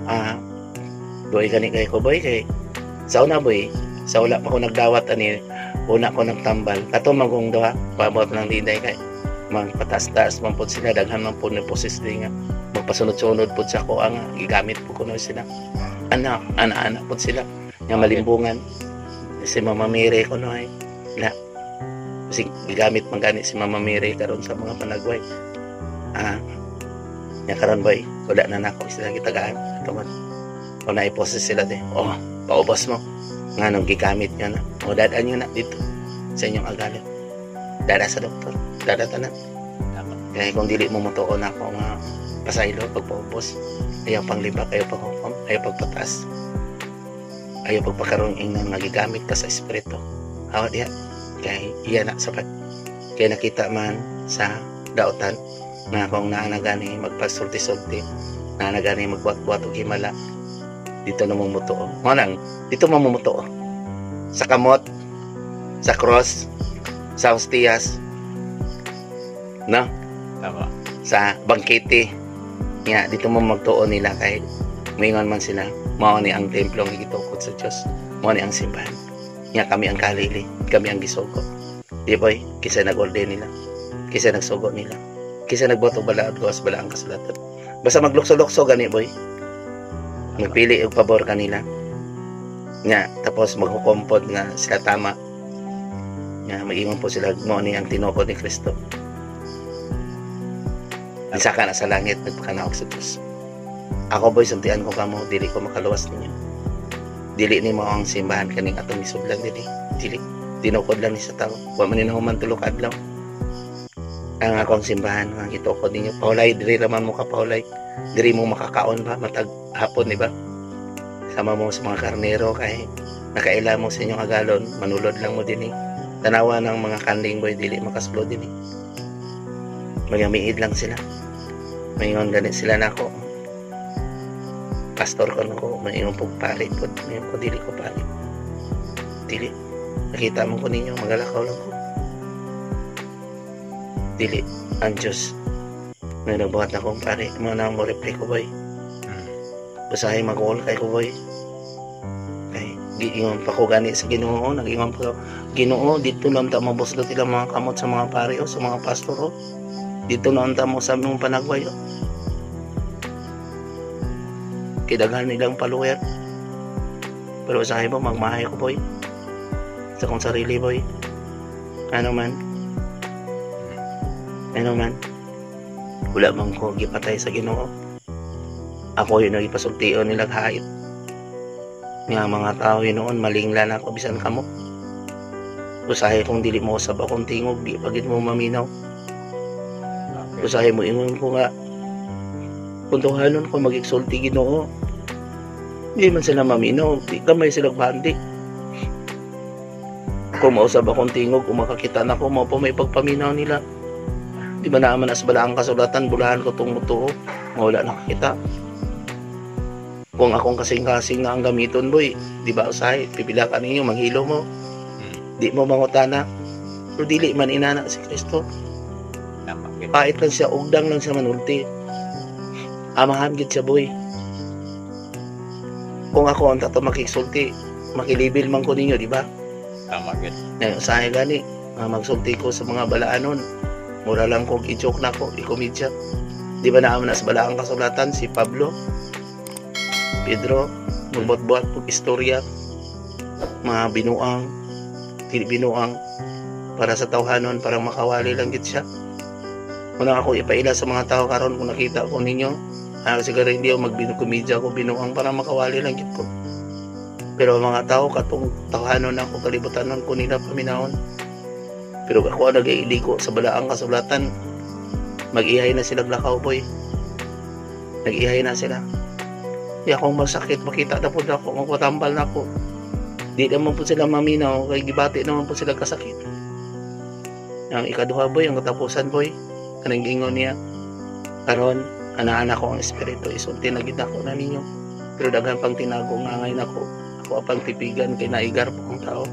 Ah, boy gani kay ko boy kay sa una boy, sa wala pa ko nagdawat ani una ko nagtambal. Kato magong duha, paabot ng dinday kay magpataas-taas man pod sila, daghan man pod ni poses di nga magpasunod-sunod pod sa ko ang gigamit po kuno sila. Anak, ana-ana pod sila nga malimbungan si Mama Mary kuno ay la kasi gigamit man gani si Mama Mary karon sa mga panagway. Ah, nya karon boy, wala na nako sila gitagaan tungod kung naiposes sila di, oh, paubos mo nga nung gigamit nyo na o dadaan nyo na dito sa inyong agalon, dada sa doktor, dada tanan. Tama. Kaya kung dili mo motuon ako nga pasaylo pagpaubos, ayaw panglibak, ayaw paghukom, ayaw pagpataas, ayaw pagpakaroon ingnon nga gigamit ka sa espiritu. Hawa diha kay iya na sapat. Kay nakita man sa daotan nga kung naa na gani magpasulti-sulti, naa na gani magbuhat-buhat og himala, dito na mumutuo. Mo nang dito mo mumutuo. Sa kamot, sa cross, sa hostiyas, no? Tama. Sa bangkete. Nga dito mo magtuo nila kay moingon man sila, mao ni ang templo nga gitukod sa Dios, mao ni ang simbahan. Nga kami ang kalili, kami ang gisugo. Di boy, kisa nag-order nila, kisa nagsugo nila, kisa nagboto balaod gawas bala ang kasulatan. Basta maglukso-lukso gani boy. Magpili og pabor kanila. Nga tapos maghukompod nga sila tama. Nga mag-ingon po sila mao ni ang tinukod ni Kristo. Isa ka na sa langit nagpakanaog sa Dios. Ako boy, sultian ko kamo, dili ko makaluwas ninyo. Dili nimo ang simbahan kaning atong gisudlan dinhi. Dili tinukod lang ni sa tao. Wa man ni nahuman tulo ka adlaw. Ang akong simbahan nga gitukod ninyo, pahulay diri ra man mo kapahulay. Diri mo makakaon ba matag hapon, di ba? Sama mo sa mga karnero kay nakaila mo sa inyong agalon, manulod lang mo dinhi. Tanawa ng mga kanding boy, dili makasulod dinhi. Magamiid lang sila. Maingon gani sila nako. Pastor ko nako, maingon pog pari pod, maingon ko dili ko pari. Dili. Nakita mo ko ninyo, magalakaw lang ko. Dili ang Diyos na nagbuhat na kong pari. Mga na mo reply ko boy. Basahin mag-all kay ko boy. Kay giingon pa ko gani sa Ginoo, nag-ingon pa ko, Ginoo, dito lang ta mabuslot ilang mga kamot sa mga pari o sa mga pastor o. Dito na unta mo sa among panagway o. Kidaghan nilang follower. Pero sa iba magmahay ko boy. Sa akong sarili boy. Ano man. Ano man. Wala man ko gipatay sa Ginoo. Ako yun ang ipasultion nila hait. Nga mga tao yun noon, malingla na ako bisan kamo. Usahay kung dili mo usab akong tingog, di pagid mo maminaw. Usahay mo ingon ko nga puntuhanon ko mag-exulti Ginoo. Di man sila maminaw, di kamay sila bandi. Kung mausab akong tingog, kung makakita na ko, mao pa may pagpaminaw nila. Di ba naman as bala ang kasulatan, bulahan ko tong mutuo, mawala nakakita. Kung akong kasing-kasing na ang gamiton, boy, di ba usahay, pipila ka ninyo, manghilo mo. Di mo mangutana. Pero dili man inana si Kristo. Tama, gid. Pait lang siya, ugdang lang siya manulti. Amahan gid siya, boy. Kung ako ang tato makiksulti, makilibil man ko ninyo, di ba? Tama, gid. Ngayon, usahay gani, nga magsulti ko sa mga balaanon. Mura lang kong i-joke na ko, i-komedya. Di ba naa man na sa balaang kasulatan si Pablo, Pedro, magbuhat-buhat pag istorya, mga binuang, dili binuang, para sa tawhanon, parang makawali lang gid siya. Muna ako ipaila sa mga tao karon kung nakita ko ninyo, siguro hindi ako magbinukomedya ko binuang para makawali lang gid ko. Pero ang mga tao katong tawhanon ako, kalibutanon ko nila paminahon. Pero ako ang nag-iiligo sa balaang kasulatan, mag-ihay na sila lakaw, boy. Nag-ihay na sila. Di akong masakit, makita na po ako, magpatambal na ako. Di naman po sila maminaw, kay gibati naman po sila kasakit. Ang ikaduha, boy, ang katapusan, boy, kanang giingon niya, karon ana-ana ko ang espiritu, isulti na gid ako na ninyo. Pero daghan pang tinago nga ngayon ako, ako apang tipigan kay naigar po ang tao.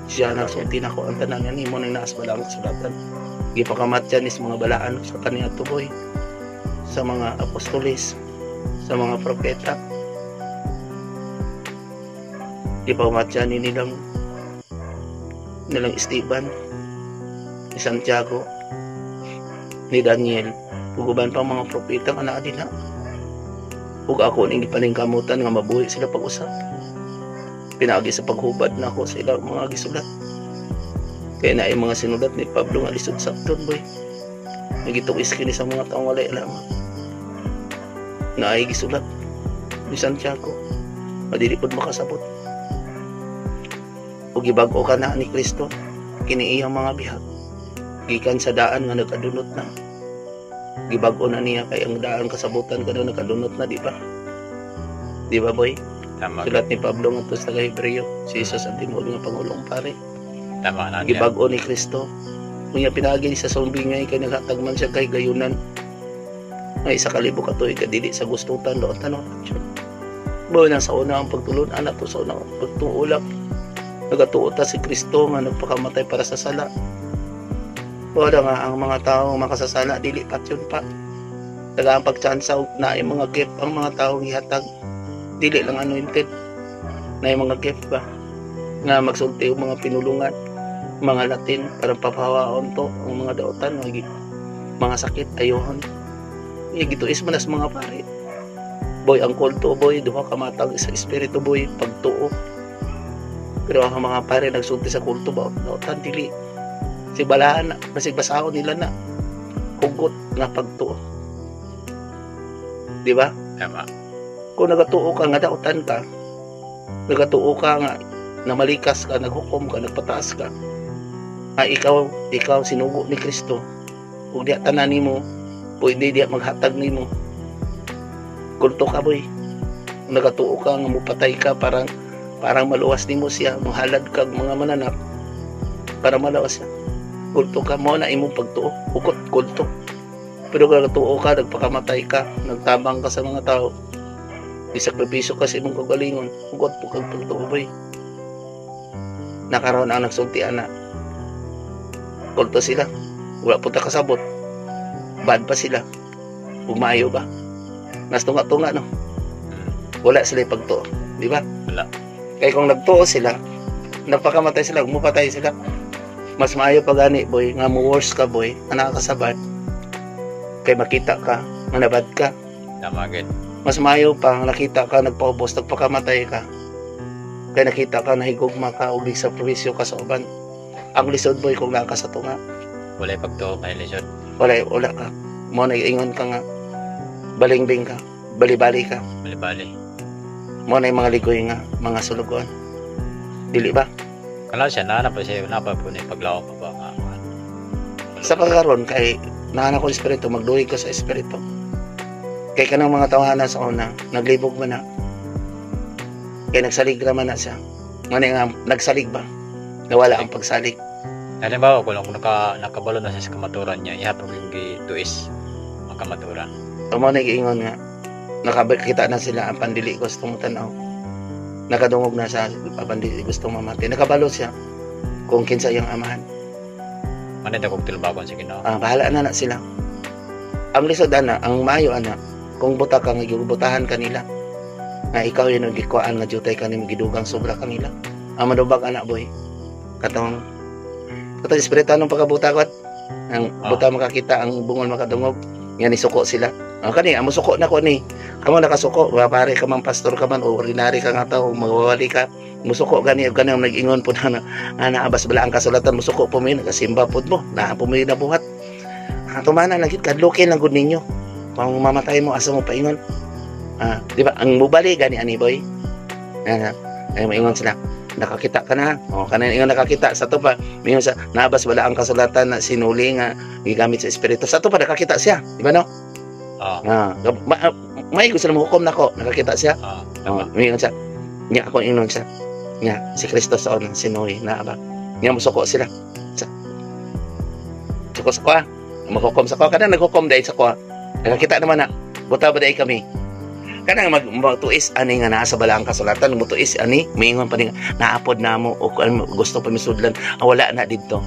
Siya nagsulti na ko ang tanan nga nimo nang naas balaang kasulatan. Gipakamatyan is mga balaan sa kaniya to, boy. Sa mga apostoles, sa mga propeta. Gipakamatyan ni nilang nilang Esteban, ni Santiago, ni Daniel, ug uban pang mga propeta nga naa dinha. Ug ako ning gipaningkamutan nga mabuhi sila pag-usap. Pinaagi sa paghubad nako sa ilang mga gisulat. Kaya na mga sinulat ni Pablo nga lisod sabton, boy. Nagituis kini sa mga taong walay alam. Na ay gisulat ni Santiago. Madili pod makasabot. Ug gibag-o ka na ni Kristo kini iyang mga bihag. Gikan sa daan nga nagkadunot na. Gibag-o na niya kay ang daan kasabutan kadto nagkadunot na, di ba? Di ba, boy? Tama. Sulat ni Pablo ngadto sa taga Hebreo, si Jesus ang tinuod nga pangulong pare. Tama na niya. Gibag-o ni Kristo. Unya pinaagi sa sumbingay kay naghatag man siya kay gayunan. May 1,000 ka tuig kadili sa gustutan doon tanong. Boy, nang sa una ang pagtulon anak to sa una ang pagtuulak. Nagatuo ta si Kristo nga nagpakamatay para sa sala. Wala nga ang mga tao makasasala dili patyon pa. Taga ang pagtsansa og na yung mga gift ang mga tao gihatag dili lang anointed na yung mga gift ba nga magsulti og mga pinulungan, mga Latin para papahawaon to ang mga daotan, mga, mga sakit ayohon. Iya gituis man as mga pare, boy. Ang kulto, boy, duha ka matag sa espiritu, boy, pagtuo. Pero ang mga pare nagsulti sa kulto ba daotan, dili si balahan na basig basahon nila na hugot nga pagtuo, di ba? Tama. Kung nagatuo ka nga daotan ka, nagatuo ka nga namalikas ka, naghukom ka, nagpataas ka, nga ikaw ikaw sinugo ni Kristo ug diya tanan nimo pwede diya maghatag nimo, kulto ka, boy. Kung nagatuo ka nga mupatay ka parang parang maluwas nimo siya, mohalad kag mga mananap para malawas siya, kulto ka. Mo na imong pagtuo, hukot kulto. Pero kung nagatuo ka nagpakamatay ka, nagtabang ka sa mga tao, isakripisyo ka sa imong kaugalingon, hugot po kag pagtuo, boy. Nakaroon ang nagsulti ana, kulto sila. Wala po ta kasabot, bad pa sila ug maayo ba nas tunga-tunga, no? Wala sila pagtuo, di ba? Wala. Kay kung nagtuo sila, nagpakamatay sila, mupatay sila, mas maayo pa gani, boy, nga mo worse ka, boy, nga nakakasabad kay makita ka nga nabad ka. Tama gid. Mas maayo pa nga nakita ka nagpaubos, nagpakamatay ka, kay nakita ka nahigugma ka ug sa provisyo ka sa uban. Ang lisod, boy, kung naa ka sa tunga. Walay pagtuo kay lisod. Wala, wala ka mo na ingon ka nga balingbing ka, bali-bali ka. Bali-bali. Mo na yung mga ligoy nga mga sulugoon, dili ba? Kana siya na pa siya na pa po ni paglawak pa ba nga. Sa pagkaron kay naana ko espiritu, magduhig ka sa espiritu kay kanang mga tawanan sa una naglibog man na kay nagsalig ra man na siya. Ngani nga nagsalig ba, nawala ang pagsalig. Halimbawa, kung nakabalo na siya sa kamaturan niya, ihapon yung gituis ang kamaturan. Mo na giingon nga nakakita na sila ang pandili gusto mo tanaw, nakadungog na sa pandili gusto mamati, nakabalo siya kung kinsa iyang amahan. Manay kog tilbakon sa Ginoo. Ah, bahala na na sila. Ang lisod ana, ang maayo ana, kung buta ka nga gibutahan kanila nga ikaw yun ang gikuan nga jutay kanimo, gidugang sobra kanila. Ang madubag ana, boy, katong katong espiritu anong pagkabuta ko. Ang buta makakita, ang bungol makadungog. Nga ni suko sila. Ang kani, ang musuko na ko ni. Kamo nakasuko, wa pare ka man, pastor ka man, o ordinary ka nga tao, magwawali ka. Musuko gani gani ang nag-ingon po na na naabas bala ang kasulatan, musuko po mi, nagasimba pod mo, naa po mi nabuhat. Ang tumana lang gid, kadlukin lang gud ninyo. Kung mamatay mo, asa mo paingon? Ah, di ba? Ang mubali gani ani, boy. Ana, ay maingon sila. Nakakita ka na. O kanan ingon nakakita sa to pa. Mingon sa naabas wala ang kasulatan na sinuli nga gigamit sa espiritu. Sa to pa nakakita siya, di ba no? Ah. Ah, may gusto na hukom nako, nakakita siya. Ah, Oh, tama. mingon siya. Nya ako ingon siya. Nya si Kristo sa unang sinuhi na ba. Nya musuko sila. Sa suko sa kuha. Maghukom sa kuha. Kanang naghukom dahil sa kuha. Nakakita naman na. Buta ba dahil kami? Kanang magtuis ani nga naa sa balaang kasulatan, mutuis ani, miingon pa ni nga, naapod na mo o kung gusto pa misudlan, ah, wala na didto.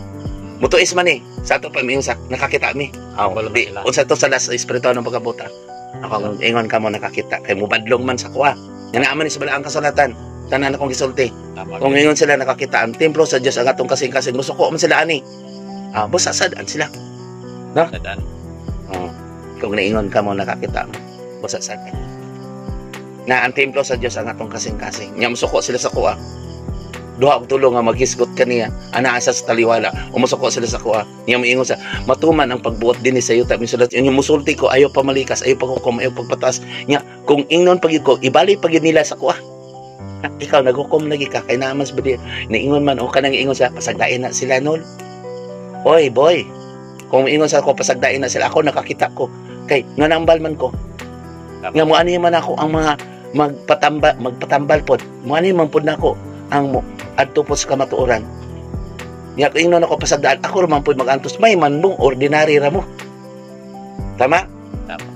Mutuis man eh. Sa ato pa miingon sa nakakita mi. Aw, Wala ba di, sila? unsa to sa last espiritual ng pagkabuta. Ako ang ingon ka mo nakakita kay mubadlong man sa kuha. Nga naa man ni sa balaang kasulatan. Tanan akong gisulti. Tama. Kung ingon sila nakakita ang templo sa Dios ang atong kasing-kasing, musuko man sila ani. Ah, busa sad-an sila. Sadan. Oh, kung naingon ka mo nakakita mo, busa sad-an. Na ang templo sa Dios ang atong kasing-kasing. Nya musuko sila sa kuha. Duha og tulo nga maghisgot kaniya. Ana asa sa taliwala. Umusuko sila sa kuha. Nya moingon sa matuman ang pagbuot dinhi sa yuta misulat. Yung musulti ko ayaw pa malikas, ayaw paghukom, ayaw pagpataas. Nya kung ingnon pagyud ko, ibali pagyud nila sa kuha. Ha, ikaw naghukom lagi ka kay naman sa badi naingon man o kanang ingon sa pasagdain na sila nol. Oy boy, kung ingon sa ako pasagdain na sila, ako nakakita ko kay nanambal man ko. Tama. Nga mo ani man ako ang mga magpatambal pod. Mo ani man pod nako ang mo adto po sa kamatuoran. Nya kung ingnon ako pasagdaan, ako ra man pod magantos, may man mo ordinary ra mo. Tama? Tama.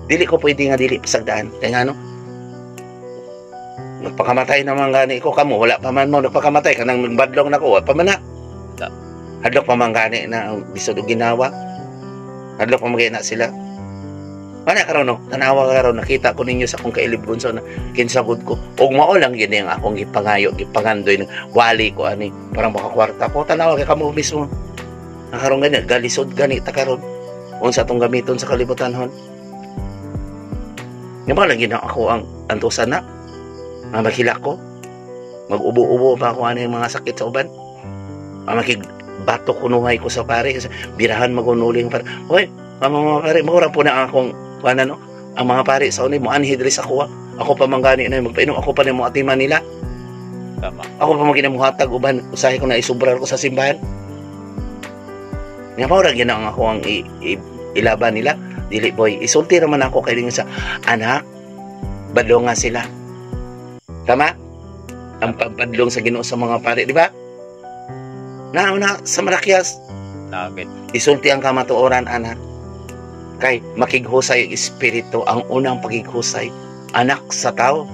Dili ko pwede nga dili pasagdaan. Kay ngano? Nagpakamatay naman gani ko kamo, wala pa man mo nagpakamatay kanang nagbadlong nako, wala pa man na. Ta. Hadlok pa man gani na ang bisod og ginawa. Hadlok pa man gani na sila. Mana karon no, tanawa karon, nakita ko ninyo sa akong kailibgon sa na kinsa gud ko. Og mao lang gini ang akong gipangayo, gipangandoy, wali ko ani parang makakwarta ko. Tanawa kay kamo mismo. Nakaron gani galisod gani ta karon. Unsa tong gamiton sa kalibutan hon? Nga ba lang gina ako ang antusan na? Nga maghilak ko? Mag-ubo-ubo pa ako ano yung mga sakit sa uban? Nga makigbato kunuhay ko sa pare. Kasi birahan magunuling pare. Hoy, mga pare, mura po na akong kuan ano, ang mga pare sa unay mo anhi diri sa kuha. Ako pa manggani na magpainom, ako pa na mo atiman nila. Tama. Ako pa maginamuhatag uban, usahay ko na isubrar ko sa simbahan. Nga mao ra gyud ang ako ang ilaban nila. Dili boy, isulti ra man ako kay sa anak. Badlong nga sila. Tama? Ang pagpadlong sa Ginoo sa mga pare, di ba? Na na sa Malakias, Nagit. isulti ang kamatuoran anak. Kay makighusay ang espiritu, ang unang pagighusay anak sa tao.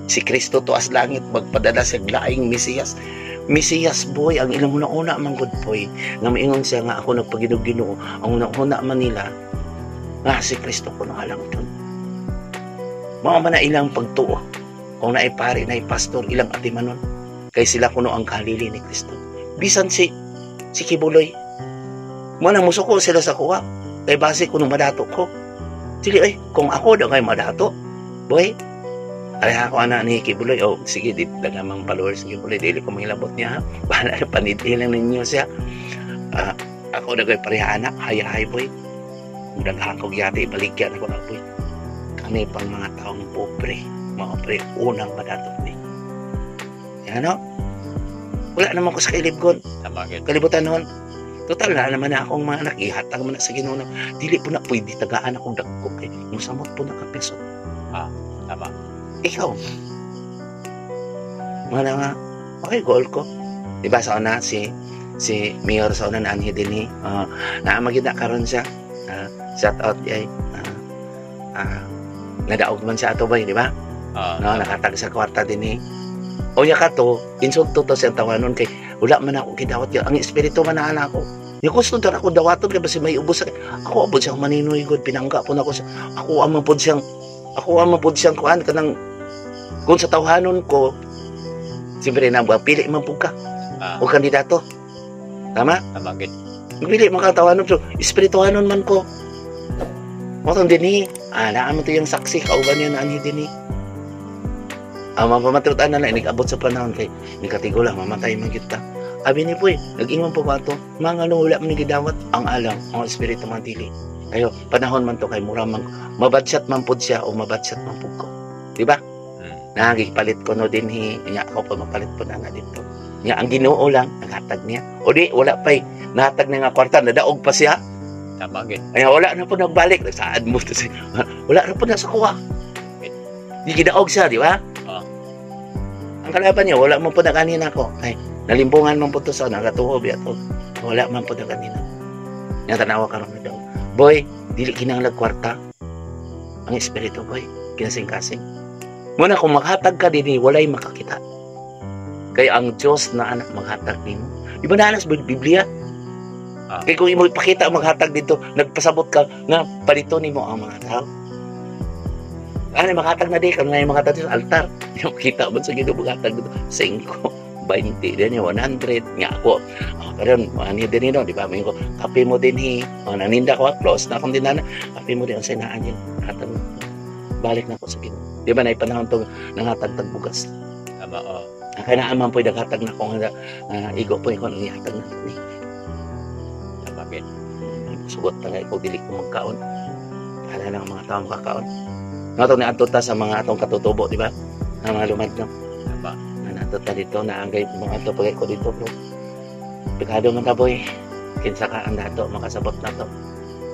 Si Kristo tuas langit magpadala sa laing Mesiyas. Mesiyas boy, ang ilang una-una man good boy. Nga maingon siya nga ako nagpaginog Ginoo, ang una-una man nila nga si Kristo kuno alang dun. Mao man na ilang pagtuo. Kung naay pare, naay pastor, ilang atimanon. Kay sila kuno ang kalili ni Kristo. Bisan si Kibuloy. Mo nang musuko sila sa kuha. Kay base kuno madato ko. Dili ay, kung ako daw kay madato. Boy, ay ako ana ni Kibuloy. Oh, sige, di dagamang followers ni Kibuloy. Dili ko mahilabot niya. Ha? Bahala na, panidhi lang ninyo siya. Ako na ko'y pareha anak. Hayahay, boy. Kung daghan kog yati, ibaligyan ako na, boy. Kami pang mga taong pobre. Mga pre, unang madato ni. Yan, no? Wala naman ko sa kailibgon. Tama gid. Kalibutan noon. Total na naman na akong mga anak. Ihatag man na sa Ginoo na. Dili po na pwede tagaan akong dagko kay musamot po na kapeso. Tama. Ikaw. Mga nga, okay, goal ko. Diba sa una, si Mayor sa una na anhi din eh. Naamagid na karon siya. Shout out ay. Nadaog man siya ato bay, di ba? Ah, No, nakatag sa kwarta din eh. O ya ka to, insulto to siyang tawanon kay wala man ako gidawat ya. Ang espiritu man na ako. Yung gusto ta ako dawaton kay basi may ubos ako abot siyang maninoy god pinangga po nako siya. Ako ang man pod siyang kuan kanang kung sa tawhanon ko siyempre na pili man pud ka o kandidato. Tama? Tama gid. Dili man ka tawanon, so espirituhanon man ko. Mo tong dinhi, naa man to yung saksi kauban niya na anhi dinhi. Ang mga pamatutan na lang, inig-abot sa panahon kay ni katigulang, mamatay man kita. Abi ni Puy, nag-ingon po ko ato, mga nung wala man ni gidawat, ang alam, ang espiritu man dili. Kayo, panahon man to kay mura man, mabadsat man pud siya o mabadsat man pud ko. Di ba? Nagipalit ko no dinhi, nya ako pa mapalit po na dito. Nya ang Ginoo lang naghatag niya. O di wala pay nahatag niya nga kwarta, nadaog pa siya. Tama gid. Ay wala na po nagbalik, saad mo to siya. Wala na po na sa kuha. Di gidaog siya, di ba? Oo. Ang kalaban niya, wala man po na kanina ko. Ay, nalimbungan man po to sa nakatuo biya to. Wala man po na kanina. Nya tanawa karon na daw. Boy, dili kinahanglan kwarta. Ang espiritu, boy, kinasing-kasing. Muna kung maghatag ka dinhi, walay makakita. Kay ang Diyos na anak maghatag nimo. Di ba naa sa Biblia? Kay kung imo ipakita ang maghatag dito, nagpasabot ka nga palito nimo ang mga tao. Ano maghatag na di kung nga maghatag dito sa altar. Yung kita mo sa Ginoo maghatag dito 5, 20 din 100 nga ako. Oh, karon ani din no, di ba? May ko kape mo dinhi. Oh, naninda ko, close na akong dinana. Kape mo din sa naan yun. Hatag balik na ako sa Ginoo. Di ba naipanahon to nanghatag tag bugas. Tama, oo. Kaya naan man po naghatag na ko nga igo po ko nihatag na ni. Tama gid. Sugot na nga ikaw dili ko magkaon. Bahala lang ang mga tao makakaon. Nga ni adto ta sa mga atong katutubo, di ba? Ang mga lumad no. Tama. Na naadto ta dito na ang mga ato pagay ko dito, bro. Pekado man ta, boy. Kinsa ka ang dato makasabot na to.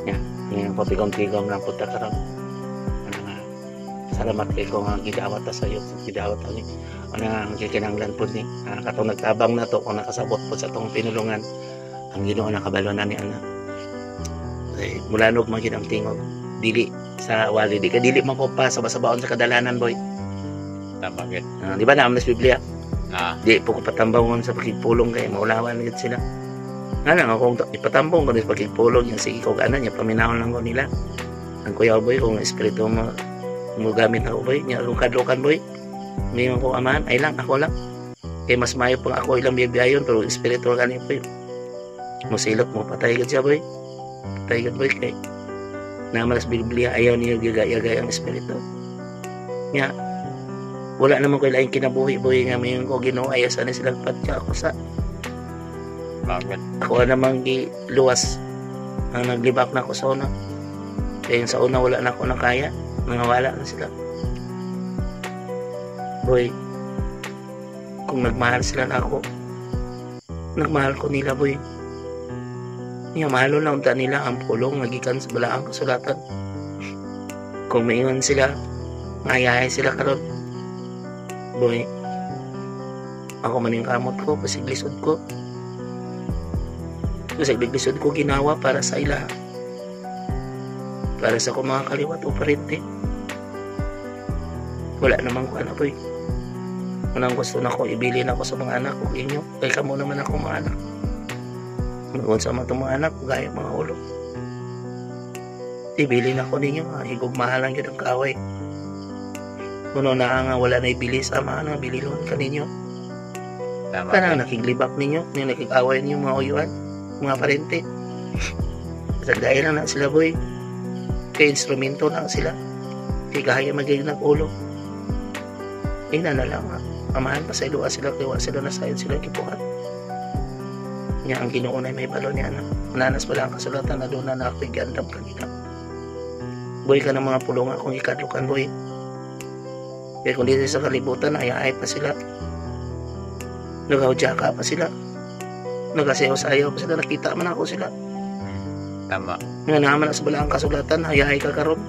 Ya, ngayon ko tigom-tigom lang pud ta karon. Ano nga, salamat kay ko nga gidawat ta sa iyo, gidawat ta ni. Ano nga ang gikinahanglan pud ni. Katong nagtabang na to kung nakasabot pud sa atong pinulungan. Ang Ginoo nakabalo na ni ana. Ay, mulanog man gid ang tingog. Dili sa wali di ka dili man ko pa sabasabaon sa kadalanan, boy. Tama gid. Di ba naman sa Biblia? Ah, Di po ko patambawon sa pakigpulong kay maulawan gid sila. Nga lang akong ipatambong ko sa pakigpulong yan sige ko ana niya paminahon lang ko nila. Ang kuya boy kung espiritu mo mo gamit ako boy nya akong kadlokan boy. May ko amahan ay lang ako lang. Kay mas maayo pang ako ilang biyabiyayon pero espiritu kani boy. Musilot mo patay gid siya boy. Patay gid boy kay naman sa Biblia ayaw niyo gigayagay ang espiritu. Nya wala naman ko ilaing kinabuhi boy nga mayon ko Ginoo ayaw sana silang padya ako sa Tama gid. ako namang giluwas ang naglibak na ako sa una. Kaya yung sa una wala na ako nakaya, nangawala na sila. Boy, kung nagmahal sila na ako, nagmahal ko nila, boy. Nga mahalo na unta nila ang pulong nagikan sa balaang kasulatan. Kung maingon sila, ngayahay sila karon. Boy, ako man yung kamot ko, basig lisod ko. Basig lisod ko ginawa para sa ila. Para sa akong mga kaliwat o parente. Wala namang ko anak, boy. Unang gusto na ko, ibilin ako sa mga anak ko inyo. Kay kamo naman ako mga anak. Magod sa mga itong mga anak, gaya mga ulo. Ibilin ako ninyo, mga higugmahalan yun ang kaaway. Kuno na nga wala na ibili sa mga anak, bililon ka ninyo. Tama Kanang gid. nakiglibak ninyo, nang nakikaway ninyo mga uyuan, mga parente. Sa dahil lang na sila, boy. Kay instrumento na sila. Kay gaya magiging ulo. Ina na lang, ha. Amahan pa sa iluwa sila, kay wa sila nasayod sila kipuhat. Nya ang Ginoo na may balo niya na. Nanas pala ang kasulatan na doon na ako'y gandam kanina. Boy ka ng mga pulong akong ikadlukan, boy. Kaya kung dito sa kalibutan, ay pa sila. Nagahudya ka pa sila. Nagasayaw-sayaw pa sila. Nakita man ako sila. Tama. Nga naman sa balaang kasulatan, ayahay ka karon.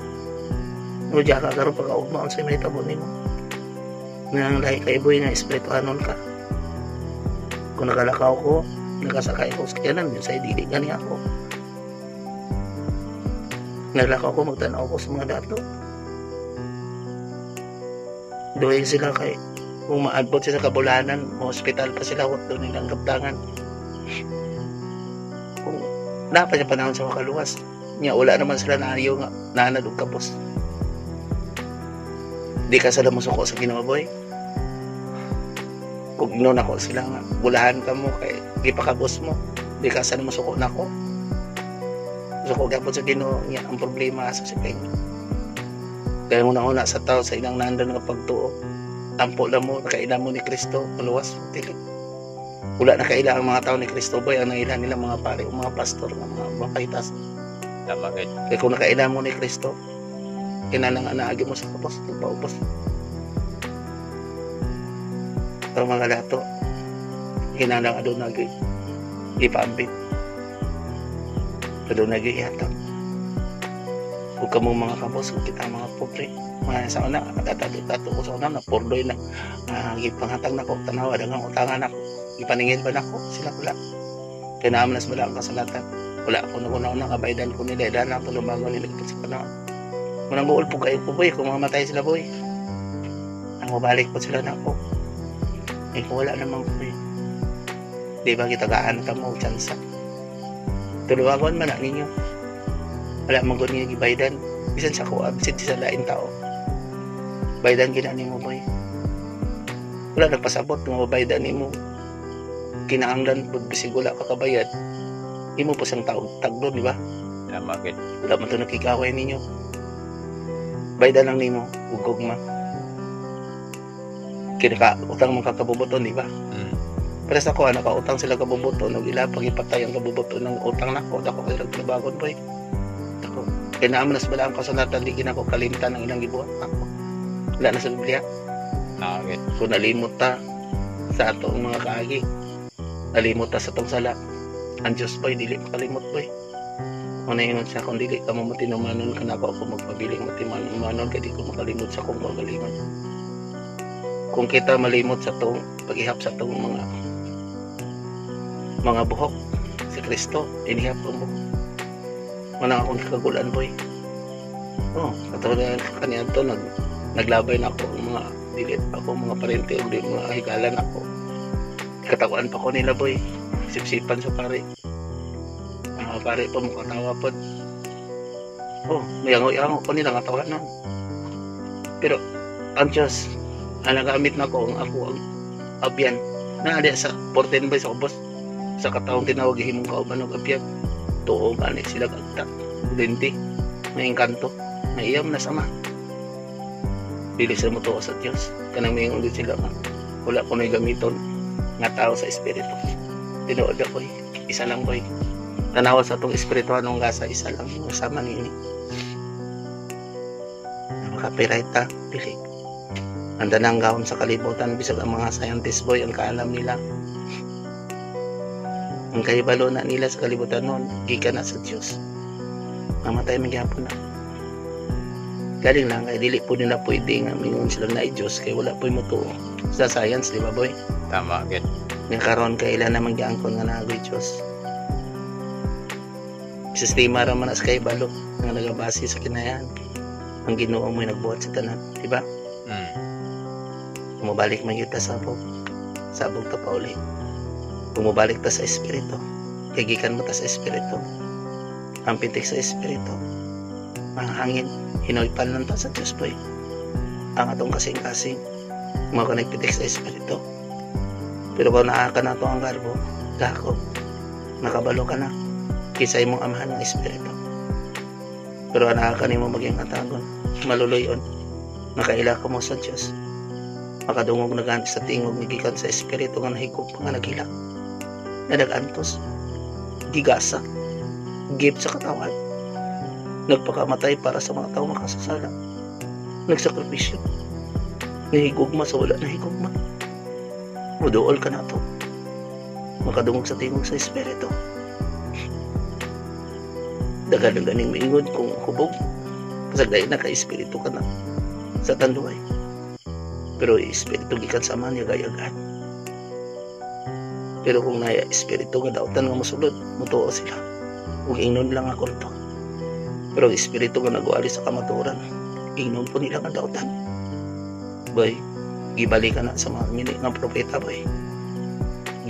Nagahudya ka karon pagkaugmaon sa may tabo nimo. Nga ang lahi kay boy nga espirituhanon ka. Kung nakalakaw ko, nakasakay ko sa kayanan, yun sa'yo dili gani ako. Naglakaw ko, magtanaw ko sa mga dato. Doon sila kay kung maabot sila sa kabulanan, hospital pa sila, wat doon nilang kaptangan. Kung dapat niya panahon sa makaluwas, niya wala naman sila naayo nga naanad og kapos. Di ka sila musuko sa Ginoo, boy. Kung ignoon ako sila nga, bulahan ka mo kay gipakabos mo. Di ka sila musuko nako. So ko gapon sa Ginoo niya ang problema sa si kay. Kaya una-una sa tao sa ilang nandon nga pagtuo. Ampo lang mo, nakaila mo ni Kristo, maluwas, dili. Wala na kaila ang mga tao ni Kristo, boy, ang naila nila mga pare o mga pastor, mga mapaitas. Tama gid. Kaya kung nakaila mo ni Kristo, kinahanglan nga naagi mo sa kapos, nagpaupos. Pero mga lato, kinahanglan aduna gyud ipaambit. Aduna gyud ihatag. Ug kamo mga kabos, ug kita mga pobre, mga sa una, nagatato ko sa una, na pordoy na gipanghatag nako, tanawa, daghang utangan nako, gipaningil ba nako, sila wala. Kaya naaman nas bala ang kasulatan. Wala ako naguna-una, kabaydan ko nila, dahil na tulumagon nila sa panahon. Munang buol po kayo po, boy, kung mamatay sila, boy. Ang mabalik po sila nako. Eh, kung wala namang po, eh. Di ba gitagaan ka mo, tsansa. Tuluwagon man na ninyo. Wala man gud niyo gibaydan. Bisan sa kuha, bisan sa lain tao. Baydan gina nimo, boy. Wala nagpasabot nga mabaydan nimo. Kinahanglan pud bisig wala ka kabayad. Imo po siyang taog tagdo, di ba? Tama gid. Wala man to nakikaway ninyo. Baydan lang nimo ug gugma. Kinaka utang man ka kabubuton, di ba? Pero sa kuha, nakautang sila kabubuton, ug ila pagipatay ang kabubuton ng utang nako, dako kay nagtrabagon, boy. Dako. Kaya naaman nas bala ang kasulatan, di kinako kalimtan ang ilang gibuhat ako. Wala na sa Biblia. Tama gid. Kung nalimot ta sa atong mga kaagi, nalimot ta sa atong sala, ang Diyos, boy, dili makalimot, boy. Kung naingon siya, kung dili ka mo matinumanon ka nako, ako magpabiling matinumanon, kay di ko makalimot sa akong kagalingon. Kung kita malimot sa atong pag-ihap sa atong mga buhok, si Kristo, inihap ang buhok. Manang akong kakagulan, boy. Oh, katulad kaniya to, naglabay na ako ang mga dilit ako, mga parente, o di mga higalan ako. Katawan pa ko nila, boy. Sipsipan sa pare. Ang mga pare pa, mukatawa po. Oh, may ango-ango ko nila nga tawanan. Pero, ang Diyos, ang nagamit na ko, ang ako, ang abyan. Naali sa 14 by sa ubos. Sa katawong tinawag, himong kauban og abyan. Tuo, gani sila kagta. Lindi, may engkanto, may iyam na sama. Dili sila motuo sa Diyos. Kanang may ulit sila nga. Wala ko na'y gamiton nga tao sa espiritu. Tinuod ako eh. Isa lang, boy. Tanawa sa atong espirituhanong gasa, isa lang. Sama niini. Makapiray ta, dili. Ang danang gawon sa kalibutan, bisag ang mga scientist, boy, ang kaalam nila. Ang kahibalo na nila sa kalibutan noon, gikan na sa Diyos. Mamatay man gyapon na. Galing lang, kay dili po nila pwede nga mingon sila na Diyos, kay wala po'y mutuo sa science, di ba, boy? Tama gid. Nga karon kailan naman giangkon nga naagoy Diyos. Sistema ra man na sa kahibalo nga nagabase sa kinayan. Ang Ginoo mo'y nagbuhat sa tanan, di ba? Bumabalik man gyud ta sa sabog. Sabog ta pauli. Bumabalik ta sa espiritu. Kay gikan mo ta sa espiritu. Ang pitik sa espiritu. Ang hangin, hinoypan lang ta sa Diyos, boy. Ang atong kasing-kasing, mao ka nagpitik sa espiritu. Pero kung naa ka na to ang garbo, gako, nakabalo ka na, kisa imong amahan ng espiritu. Pero anaa ka nimo maging atagon, maluloyon, nakaila ka mo sa Diyos. Makadungog na gani sa tingog ni gikan sa espiritu nga nahigop nga naghilak, na nag-antos, gigasa, give sa katawan, nagpakamatay para sa mga tao makasasala, nagsakripisyo, nahigugma sa wala nahigugma. Muduol ka na to. Makadungog sa tingog sa espiritu. Dagan ang ganing maingon kung hubog. Kasagdayon na ka-espiritu ka na sa tanduay. Pero espiritu gikan sa man yagayagan. Pero kung naya espiritu nga dautan nga mosulod, mutuo sila. Ug ingnon lang ang kulto. Pero ang espiritu nga nagwali sa kamatuoran, ingnon po nila nga dautan. Boy, gibalik ka na sa mga ngini nga propeta, boy.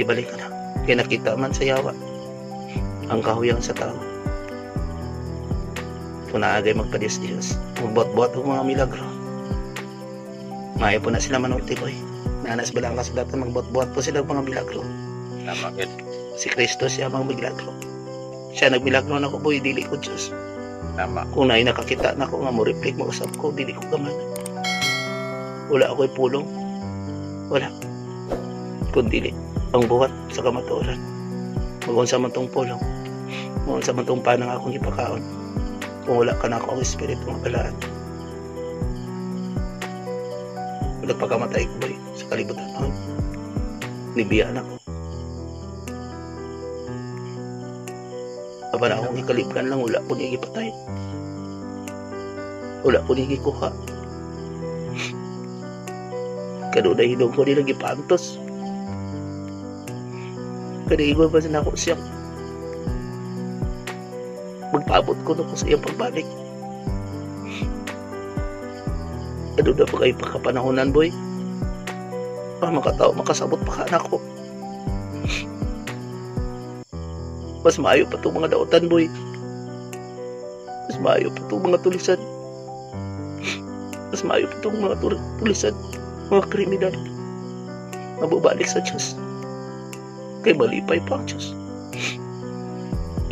Gibalik ka na. Kaya nakita man sa yawa ang kahuyang sa tao. Kung naagay magpadiyos Diyos, magbuhat-buhat og mga milagro. Maayo po na sila manulti, boy. Nanas ba lang kasulatan, magbuhat-buhat po sila og mga milagro. Tama gid. Si Kristo siya ang milagro. Siya nagmilagro nako, boy, dili ko Diyos. Tama. Kung naay nakakita nako nga mo reflect mo usab ko, dili ko gamana. Wala ako'y pulong. Wala. Kung dili ang buhat sa kamatuoran. Magunsa man tong pulong. Magunsa man tong panang akong gipakaon. Kung wala ka na ako ang espiritu nga balaan. Nagpakamatay ko, boy, sa kalibutan noon. Nibiya na ko. Apan akong gikalibgan lang, wala ko niya gipatay. Wala ko niya gikuha. Kanunay hinog ko nila gipantos. Kaniingon pa sa nako siya. Magpaabot ko na ko sa iyang pagbalik. Ano na pa kayo pagkapanahonan, boy? Ah, makatao, makasabot pa ka nako. Mas maayo pa itong mga dautan, boy. Mas maayo pa itong mga tulisan. Mas maayo pa itong mga tulisan. Mga kriminal. Mababalik sa Diyos. Kay malipay pa ang Diyos.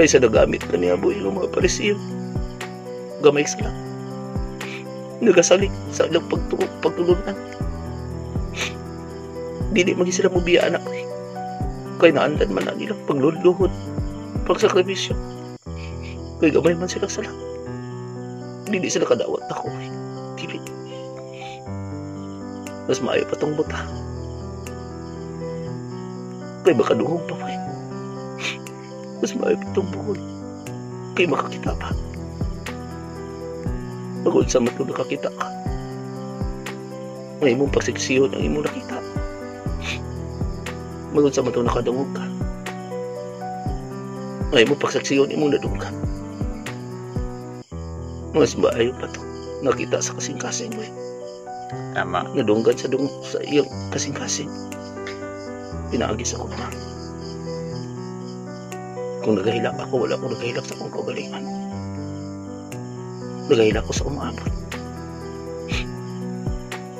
Kaysa nagamit ka niya, boy, ng mga Parisiyo. Gamay sila. Nagasalik sa ilang pagtulunan. Dili magi sila mubiya, anak. Kay naandan man na nila pagluluhod, pagsakripisyo. Kay gamay man sila sala. Dili sila kadawat ako. Dili. Mas maayo pa tong buta. Kay makaduhog pa pa. Mas maayo pa tong bukod. Kay makakita pa. Pagod sa matong nakakita ka. Ang imong pagsiksiyon ang imong nakita. Magod sa matong nakadungog ka. Ang imong pagsaksiyon imong nadunggan. Mas maayo pa to. Nakita sa kasing-kasing mo. Tama. Nadunggan sa dung sa iyong kasing-kasing. Pinaagi sa kuma. Kung nagahilak ako, wala akong nagahilak sa akong kaugalingan. Nagahilak ko sa umaabot.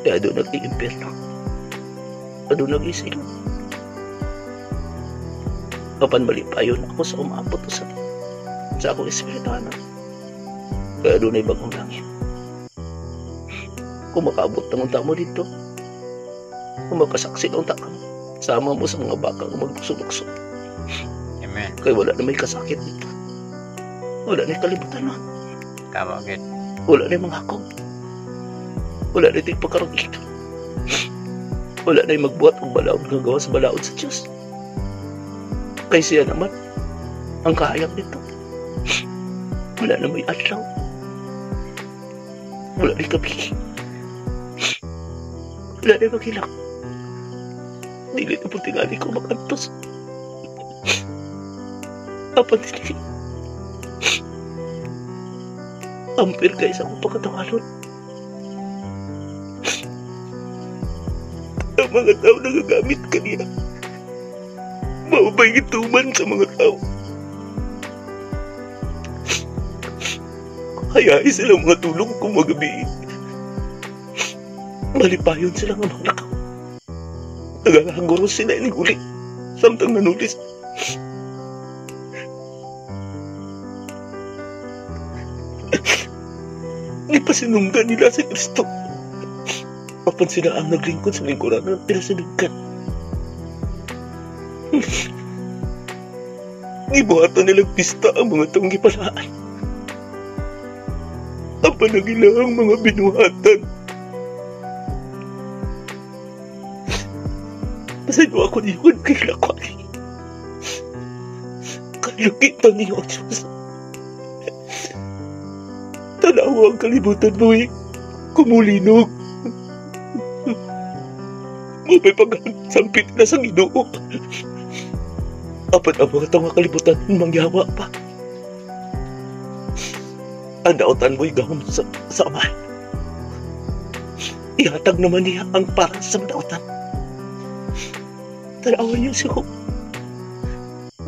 Kaya doon nag-iimpirno. Doon nag-isilo. Kapan malipayon ako sa umaabot sa akong espirituanan. Kaya doon ay bagong langit. Kung makaabot ng unta mo dito, kung makasaksi ng unta ka mo, sama mo sa mga baka kung maglukso-lukso. Amen. Kaya wala na may kasakit dito. Wala na kalibutan na. Tama, gid. Wala na mga hakog. Wala na ito'y pagkarugit. Wala na magbuhat og balaod nga gawa sa balaod sa Diyos. Kay siya naman ang kahayag nito. Wala na may adlaw. Wala na gabi. Wala na maghilak. Dili na po tingali ko makantos. Apan dili. Ampir kayo sa akong pagkatawalon. Ang mga tao nagagamit kaniya. Maubay gituman sa mga tao. Hayaan silang mga tulong kung magabi. Malipayon sila nga mga lakaw. Nagagaguro sila iniguli. Samtang nanulis. Ipasinunggan nila si Kristo. Apan sila ang naglingkod sa lingkuran ng pinasinunggan. Gibuhatan nilang pista ang mga taong gipalaan. Apan ang ilang mga binuhatan. Pasanyo ako niyon kay Lakwali. Kalukita niyo ang Diyos. Tanaw ang kalibutan mo eh. Kumulinog. Mabay pagsampit na sa Ginoo. Apan ang mga taong kalibutan mangyawa pa. Ang daotan mo'y gahom sa Ama. Ihatag naman niya ang para sa madaotan. Tanawan niyo si Job.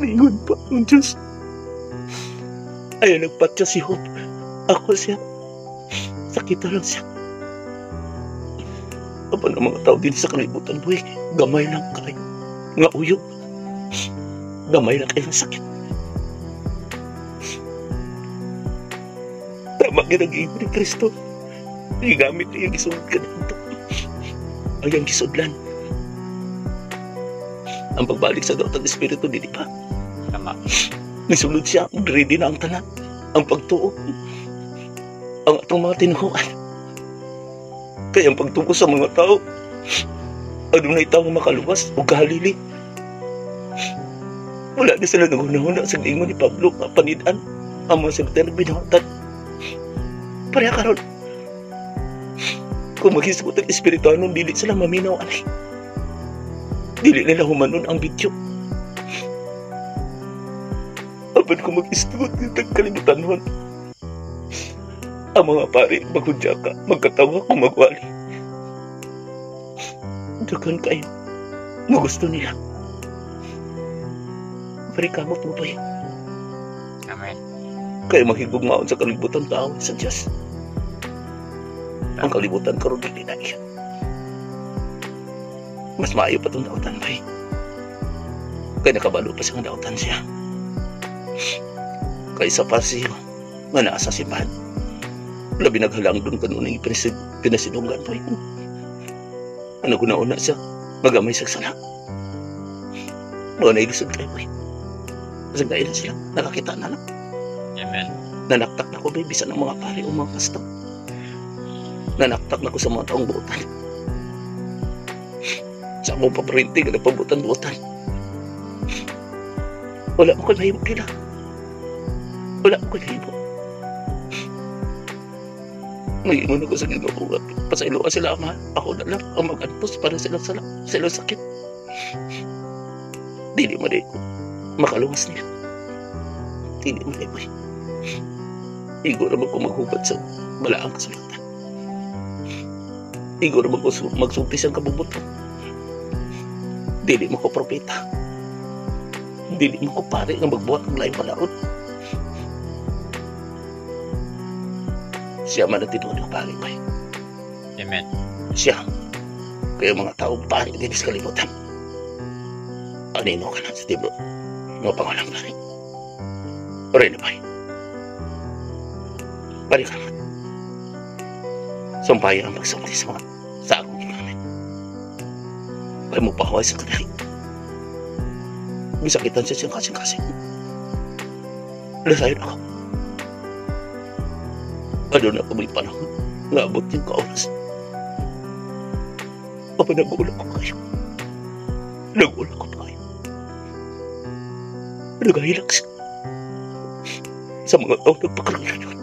Lingon pa ang Diyos. Ayaw nagpatya si Job. Ako siya. Sakita lang siya. Apan ang mga tao din sa kalibutan mo eh, gamay lang kayo. Nga uyog. Gamay lang kayo ng sakit. Tama gyud ang giingon ni Kristo. Gigamit niya gisugod ka dito. Ang iyang gisudlan. Ang pagbalik sa daot ang Espiritu, dili pa. Tama. Nisulod siya, ready na ang tanan. Ang pagtuo. Ang atong mga tinuhuan. Kaya ang pagtuo sa mga tao, adunay tao makaluwas o kahalili. Wala na sila naghunahuna sa giingon ni Pablo nga panidan ang mga sekretary binuhatan. Pareha karon. Kung maghisgot ang espirituanon, dili sila maminaw anay. Dili nila humanon ang bityo. Apan kung mag-isgot ng kalibutan, ang mga pari maghudya ka, magkatawa kung magwali. Daghan kayo. Magusto nila. Pari kamot mo ba yun? Amen. Kaya maghigugmaon sa kalibutan tao sa Diyos. Ang kalibutan karon dili na iya. Mas maayo pa itong dautan ba eh. Kaya nakabalo pa siyang dautan siya. Kaysa pa siya nga naa sa simbahan. Labi naghalang doon kanunay pinasidunggan pa yun. Ano guna-una siya, magamay sa sala. Mga nailisod kayo ba eh. Kasi dahil sila, nakakita na lang. Amen. Nanaktak na ko, baby, bisan ang mga pare o mga pastor. Nanaktak na ko sa mga taong buutan. Sa akong paparinti, nga nagpabutan-buutan. Wala mo ko nahimo nila. Wala mo ko nahimo. Nag-ingon ako sa Ginoo, pasayloa sila, Ama. Ako na lang ang mag-antos para silang sala, silang sakit. Dili mo ko makaluwas nila. Dili mo na boy. Igo naman ko maghubat sa balaang kasulatan. Igo naman ko magsulti siyang kabubutan. Dili mo ko propeta. Dili mo ko pare nga magbuhat ng laing balaod. Siya man ang tinuod ng pare, bay. Amen. Siya. Kaya mga tao pare din sa kalibutan. Anino ka na sa tibro. Mga pangalang pare. Pare na, bay. Pare ka naman. Sumpaya ang pagsumti sa mga sa akong ginamit. Kaya mo pahuway sa kanila. Bisakitan siya siyang kasing-kasing. Nasayon ako. Ano na ako may panahon. Naabot yung kaoras. Papa, nag-uulak ko kayo. Nag-uulak ko pa kayo. Nagahilak siya. Sa mga taong nagpakaranglan yun.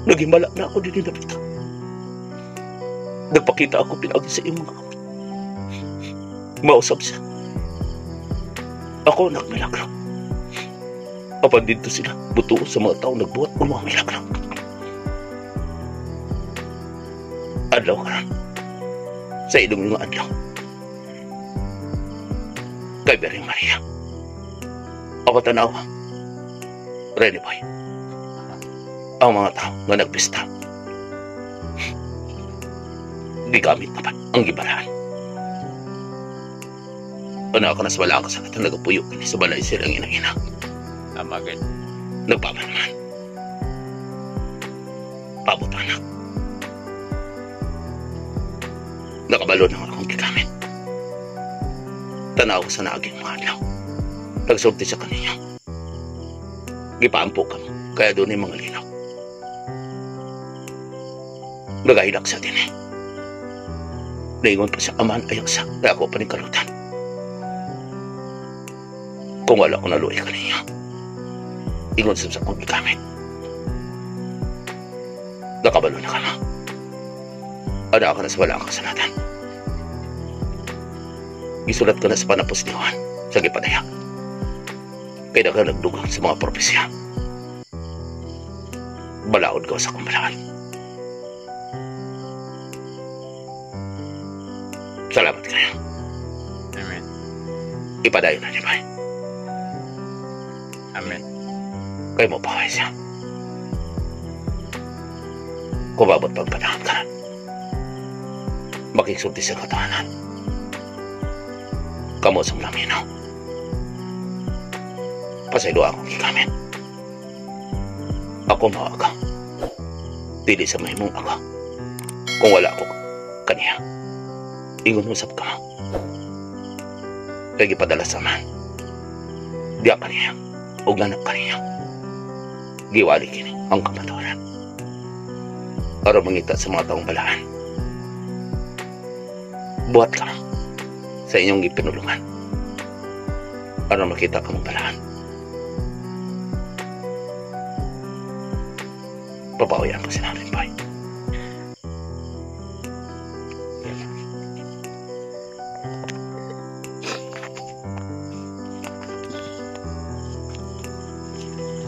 Naghimala na ako din nilapita. Nagpakita ako pinagi sa iyong mga kamot. Mausap siya. Ako nagmilagro. Apan dito sila, buto sa mga taong nagbuhat ng mga milagro. Adlaw ka rin. Sa ilong mga adlaw. Kay Bering Maria. Ako tanaw. Ready boy. Ang mga tao nga nagpista. Gigamit na ba ang gibaraan? Ano ako nas wala ako sa katang nagapuyo kini sa balay silang ina-ina. Tama, gid. Nagpamanman. Pabot anak. Nakabalo na akong gigamit. Tanaw ko sa naaging mga adlaw. Nagsulti siya kaniya. Gipaampo ka mo, kaya doon yung mga linaw. Nagahilak siya din eh. Naingon pa siya, aman ayaw siya, kaya ako pa rin kalutan. Kung wala ko naluwi ka niya, ingon sa akong gigamit. Nakabalo na ka mo. Ana ka na sa wala ang kasalatan. Gisulat ka na sa panapos ni Juan sa gipadaya. Kaya ka nagdugang sa mga propesya. Balaod ka sa akong balaan. Salamat kayo. Amen. Ipadayon na ni Bay. Amen. Kayo mo paway siya. Kumabot pang panahon ka na. Makiksulti sa katahanan. Kamo sa lamino. Pasaylo akong gigamit. Ako mao ako. Dili sa mahimong ako kung wala ako kaniya. Ingon usab ka. Kay gipadala sa Amahan. Diya kaniya ug nganap kaniya. Giwali kini ang kamatuoran aron mangita sa mga taong balaan. Buhat ka sa inyong gipinulungan aron makita ka mong balaan. Papawian po sinabi, boy.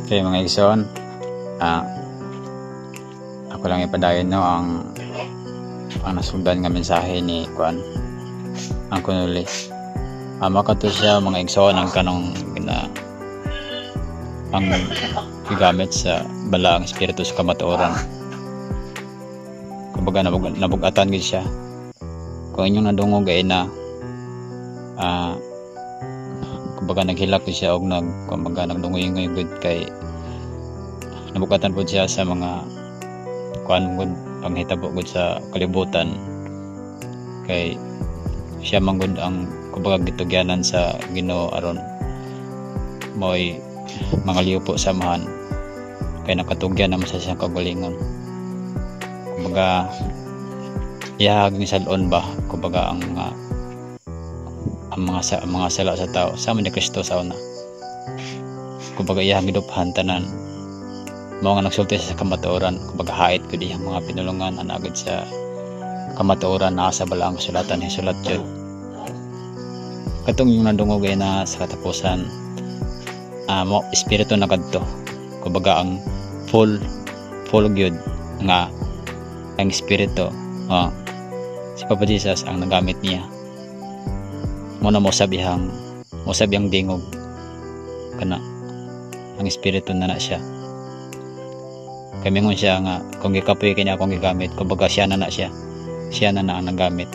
Okay mga igsoon, ako lang ipadayon no ang nasundan nga mensahe ni Kuan ang kunuli. Makato siya mga igsoon ang kanong gina ang gigamit sa balaang espiritu sa kamatuoran. Kumbaga nabugatan gid siya. Kung inyong nadungog ay na kumbaga naghilak gid siya og kumbaga nagdungoy-ngoy gud kay nabugatan pud siya sa mga kuan gud panghitabo gud sa kalibutan kay siya man gud ang kumbaga gitugyanan sa Ginoo aron mo'y mga liyo po samahan kay nakatugyan naman sa siyang kagalingon. Kumbaga iyahag ni salon ba kumbaga ang mga sala sa tao sama ni Kristo sa una. Kumbaga iyahag giduphan tanan mao nga nagsulti sa kamatuoran. Kumbaga hait gud iyang mga pinulungan anagad sa kamatuoran naa sa balaang kasulatan hisulat jud. Katong yung nadungog ay na sa katapusan mo espiritu na kadto. Kumbaga ang full gyud nga ang espiritu si Papa Jesus ang nagamit niya. Mo na mosab iyang dingog kana ang espiritu na siya. Kay mingon siya nga kung gikapoy kini akong gigamit, kumbaga siya na siya. Siya na ang nagamit.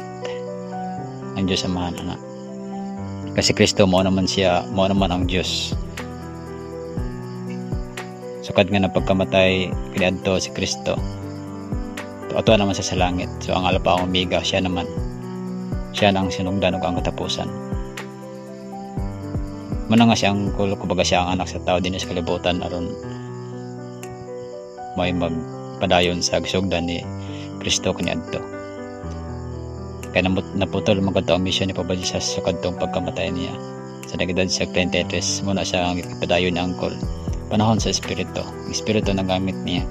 Ang Diyos Amahan ana. Kasi Kristo mao naman siya, mao naman ang Diyos. Sukad nga na pagkamatay kaniadto si Kristo. Ato naman siya sa langit. So ang Alpha ang Omega siya naman. Siya na ang sinugdan ug ang katapusan. Muna nga siya ang kumbaga siya ang anak sa tao dinhi sa kalibutan aron may magpadayon sa gisugdan ni Kristo kaniadto. Kaya naputol man kadto ang misyon ni Papa Jesus sa kadtong pagkamatay niya. Sa nagedad siya 33, muna siya ang gipadayon ni Angkol. Panahon sa espiritu. Ang espiritu na gamit niya.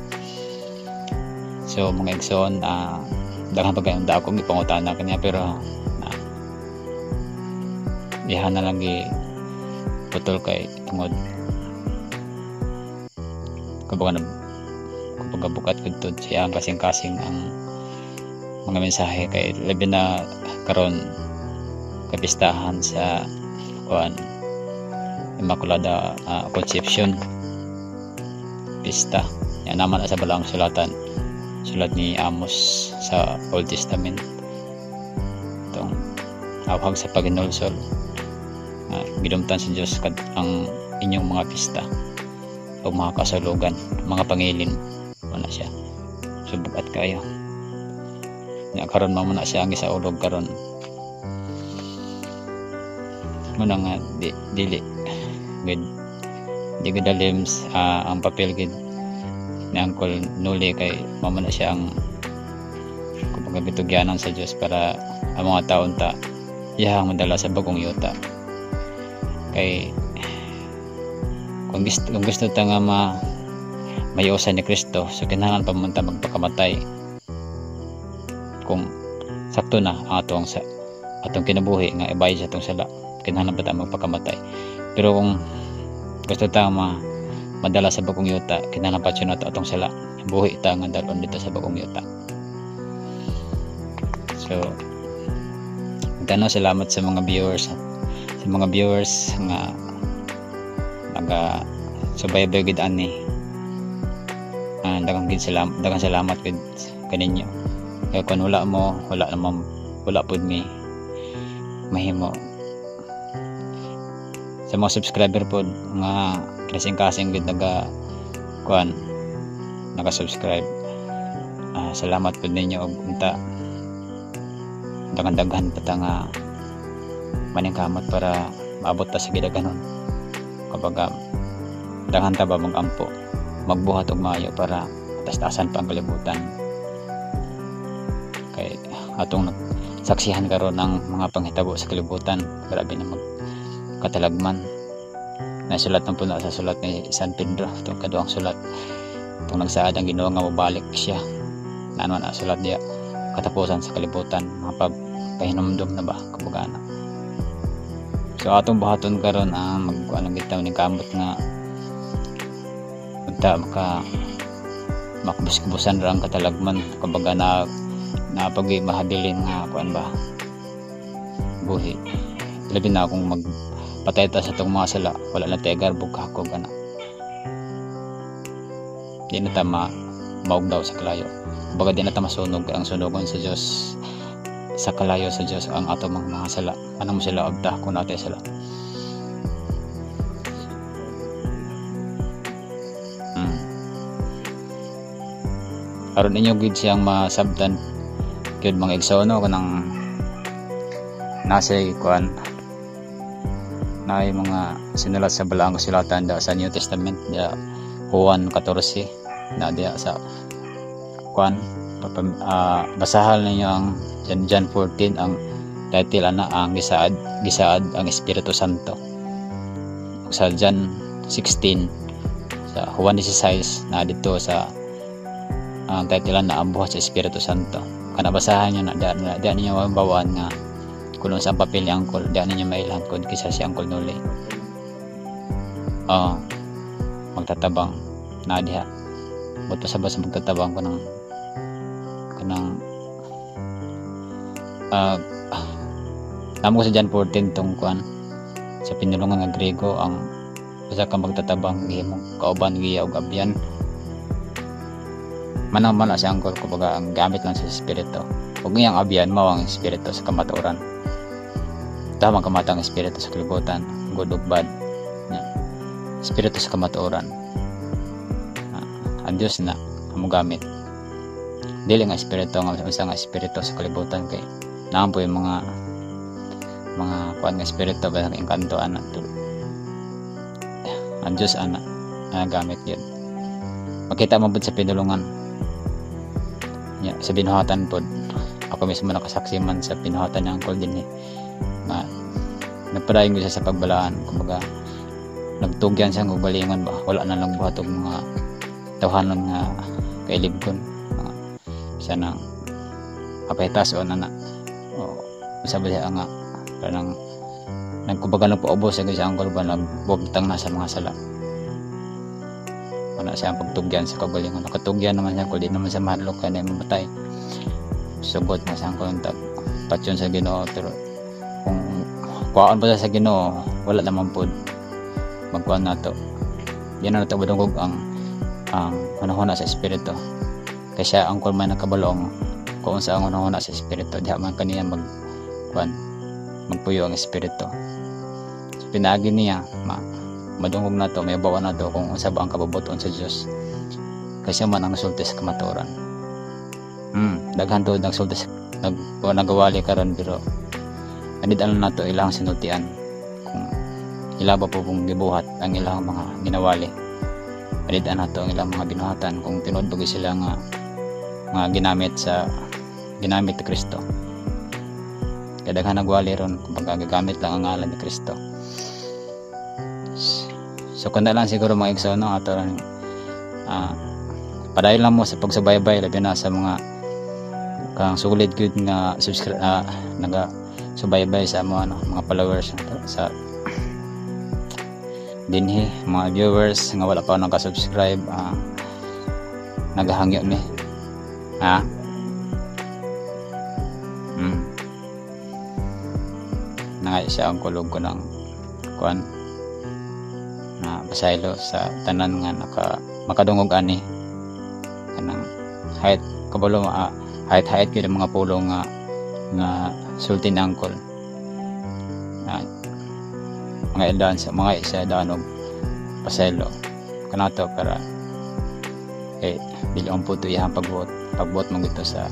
So mga igsoon, daghan pa kayong akong ipangutana kaniya pero iha na lang gi putol kay tungod kumbaga kumbaga bukat gud siya ang kasing-kasing ang mga mensahe kay labi na karon kapistahan sa kuan Immaculada Conception pista. Yan naman sa balaang sulatan, sulat ni Amos sa Old Testament, itong awhag sa paghinulsol, gidumtan sa Diyos ang inyong mga pista o mga kasulugan, mga pangilin. Wala siya, subukat kayo nya karon man na siya ang gisaulog karon muna nga dili gid di gid dalims ang papel gid ni Uncle Noli kay mao na siya ang kumbaga gitugyanan sa Dios para ang mga taon ta iyahang madala sa bagong yuta. Kay kung gusto ta nga mayosan ni Kristo, so kinahanglan pa man ta magpakamatay kung sakto na ang atong kinabuhi nga ibayad sa atong sala, kinahanglan pa ta magpakamatay. Pero kung gusto ta madala sa bagong yuta, kinahanglan pa nato atong sala, buhi ta nga dalon dito sa bagong yuta. So dano, salamat sa mga viewers, nga naga subaybay gid ani. Daghang salamat gid kaninyo. Kaya kung wala mo, wala naman, wala pud mi mahimo. Sa mga subscriber pod nga kasing-kasing gid naga kuan naka-subscribe. Salamat pud ninyo og unta daghan-daghan pa ta nga maningkamot para maabot ta sa gidaghanon. Kapag daghan ta ba mag-ampo, magbuhat og maayo para tastasan pa ang kalibutan. Kay atong saksihan karon ang mga panghitabo sa kalibutan, grabe na mag katalagman. Nasulat ng puno sa sulat ni San Pedro, itong kaduhang sulat, itong nagsaad ang Ginoo nga mobalik siya. Naano na sulat diya, katapusan sa kalibutan, mga pagpahinumdum na ba, kumbaga na. So atong buhaton karon ang magkuan lang kita ning kamot nga unta maka makubos-kubusan ra ang katalagman, kumbaga na napag mahabilin nga kuan ba buhi. Labi na kung magpatay ta sa atong mga sala, wala na tay garbog kahakog ana. Di na ta maugdaw sa kalayo. Kumbaga di na ta masunog, ang sunogon sa Dios sa kalayo sa Dios ang ato mga sala. Ano mo sila abda kung natay sila. Aron inyo gid siyang masabtan gyud mga igsoon, no, kanang nasa kuan na yung mga sinulat sa Balaang Kasulatan da sa New Testament da Juan 14 na diya sa kuan, basahan ninyo ang John 14, ang title ana ang gisaad gisaad ang Espiritu Santo. Ug sa John 16, sa Juan 16 na dito sa ang title na ang buhat sa Espiritu Santo. Kana basahan niyo na da, na, da ninyo mabawaan nga kung sa papel ni Uncle, da ninyo mailhan kung kisa si Uncle Noli. Oh, magtatabang na diha. Buto sa basa magtatabang kanang kanang namo ko sa John 14 tong kuan sa pinulungan nga Grego ang usa ka magtatabang gihimong kauban, giya ug abyan. Manang man si Uncle, kumbaga ang gamit lang sa espiritu ug iyang abyan mao ang espiritu sa kamatuoran. Tama kamatang espiritu sa kalibutan, good ug bad. Ya. Espiritu sa kamatuoran. Ang Dios na ang gamit. Dili nga espiritu nga usa nga espiritu sa kalibutan kay naa po yung mga kuan nga espiritu ba ng engkanto ana. Ang Dios ana ang gamit yun. Makita mo pud sa pinulungan. Ya, sa binuhatan pod. Ako mismo nakasaksi man sa binuhatan ng uncle din eh. Nga nagpadayon ko siya sa pagbalaan, kumbaga nagtugyan siya ng galingon ba, wala na lang buhat og mga tawhanon nga kailibgon, mga siya nang apetas o nana o sa ba nga kanang nagkumbaga nagpaubos sa siya uncle ba, nagbugtang na sa mga sala. Wala siya ang pagtugyan sa kagalingon. Nakatugyan naman siya, kundi naman siya mahadlok kaya na mamatay. Sugot na siya ang tag patyon sa Ginoo, pero kung kuhaan pa siya sa Ginoo, wala naman pod magkuhan na to. Yan na nato badungog ang hunahuna sa espiritu. Kaya siya ang may nakabalong kung sa ang hunahuna sa espiritu, diha man kaniya mag kuan magpuyo ang espiritu. So, pinaagi niya madungog na to, may bawa na to kung unsa ba ang kabubuton sa Dios. Kasi man ang sulti sa kamatuoran. Daghan to nagsulti sa nagawali karon, pero anid ano na to ilang sinultian kung ila ba po kung gibuhat ang ilang mga ginawali. Anid na to ang ilang mga binuhatan kung tinuod ba sila nga mga ginamit sa ginamit ni Kristo. Kaya daghan nagwali ron, kumbaga gagamit lang ang ngalan ni Kristo. So kunda lang siguro mga igsoon, no, ato lang padayon lang mo sa pagsubaybay, labi na sa mga kang solid good nga subscribe, naga subaybay sa mga ano, mga followers sa dinhi, mga viewers nga wala pa naka-subscribe, nagahangyo mi ha. Nangay siya ang kulog ko ng kuan na pasaylo sa tanan nga naka makadungog ani kanang hayat kabalo, hayat hayat gyud ang mga pulong nga nga sulti ni uncle, mga ildan sa mga isa danog pasaylo kanato para Kay dili ang puto iyang pagbuot, pagbuot mo gito sa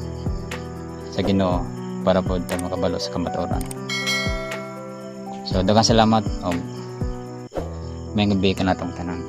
Ginoo para pod ta makabalo sa kamatuoran. So daghang salamat og maayong gabii kanatong tanan.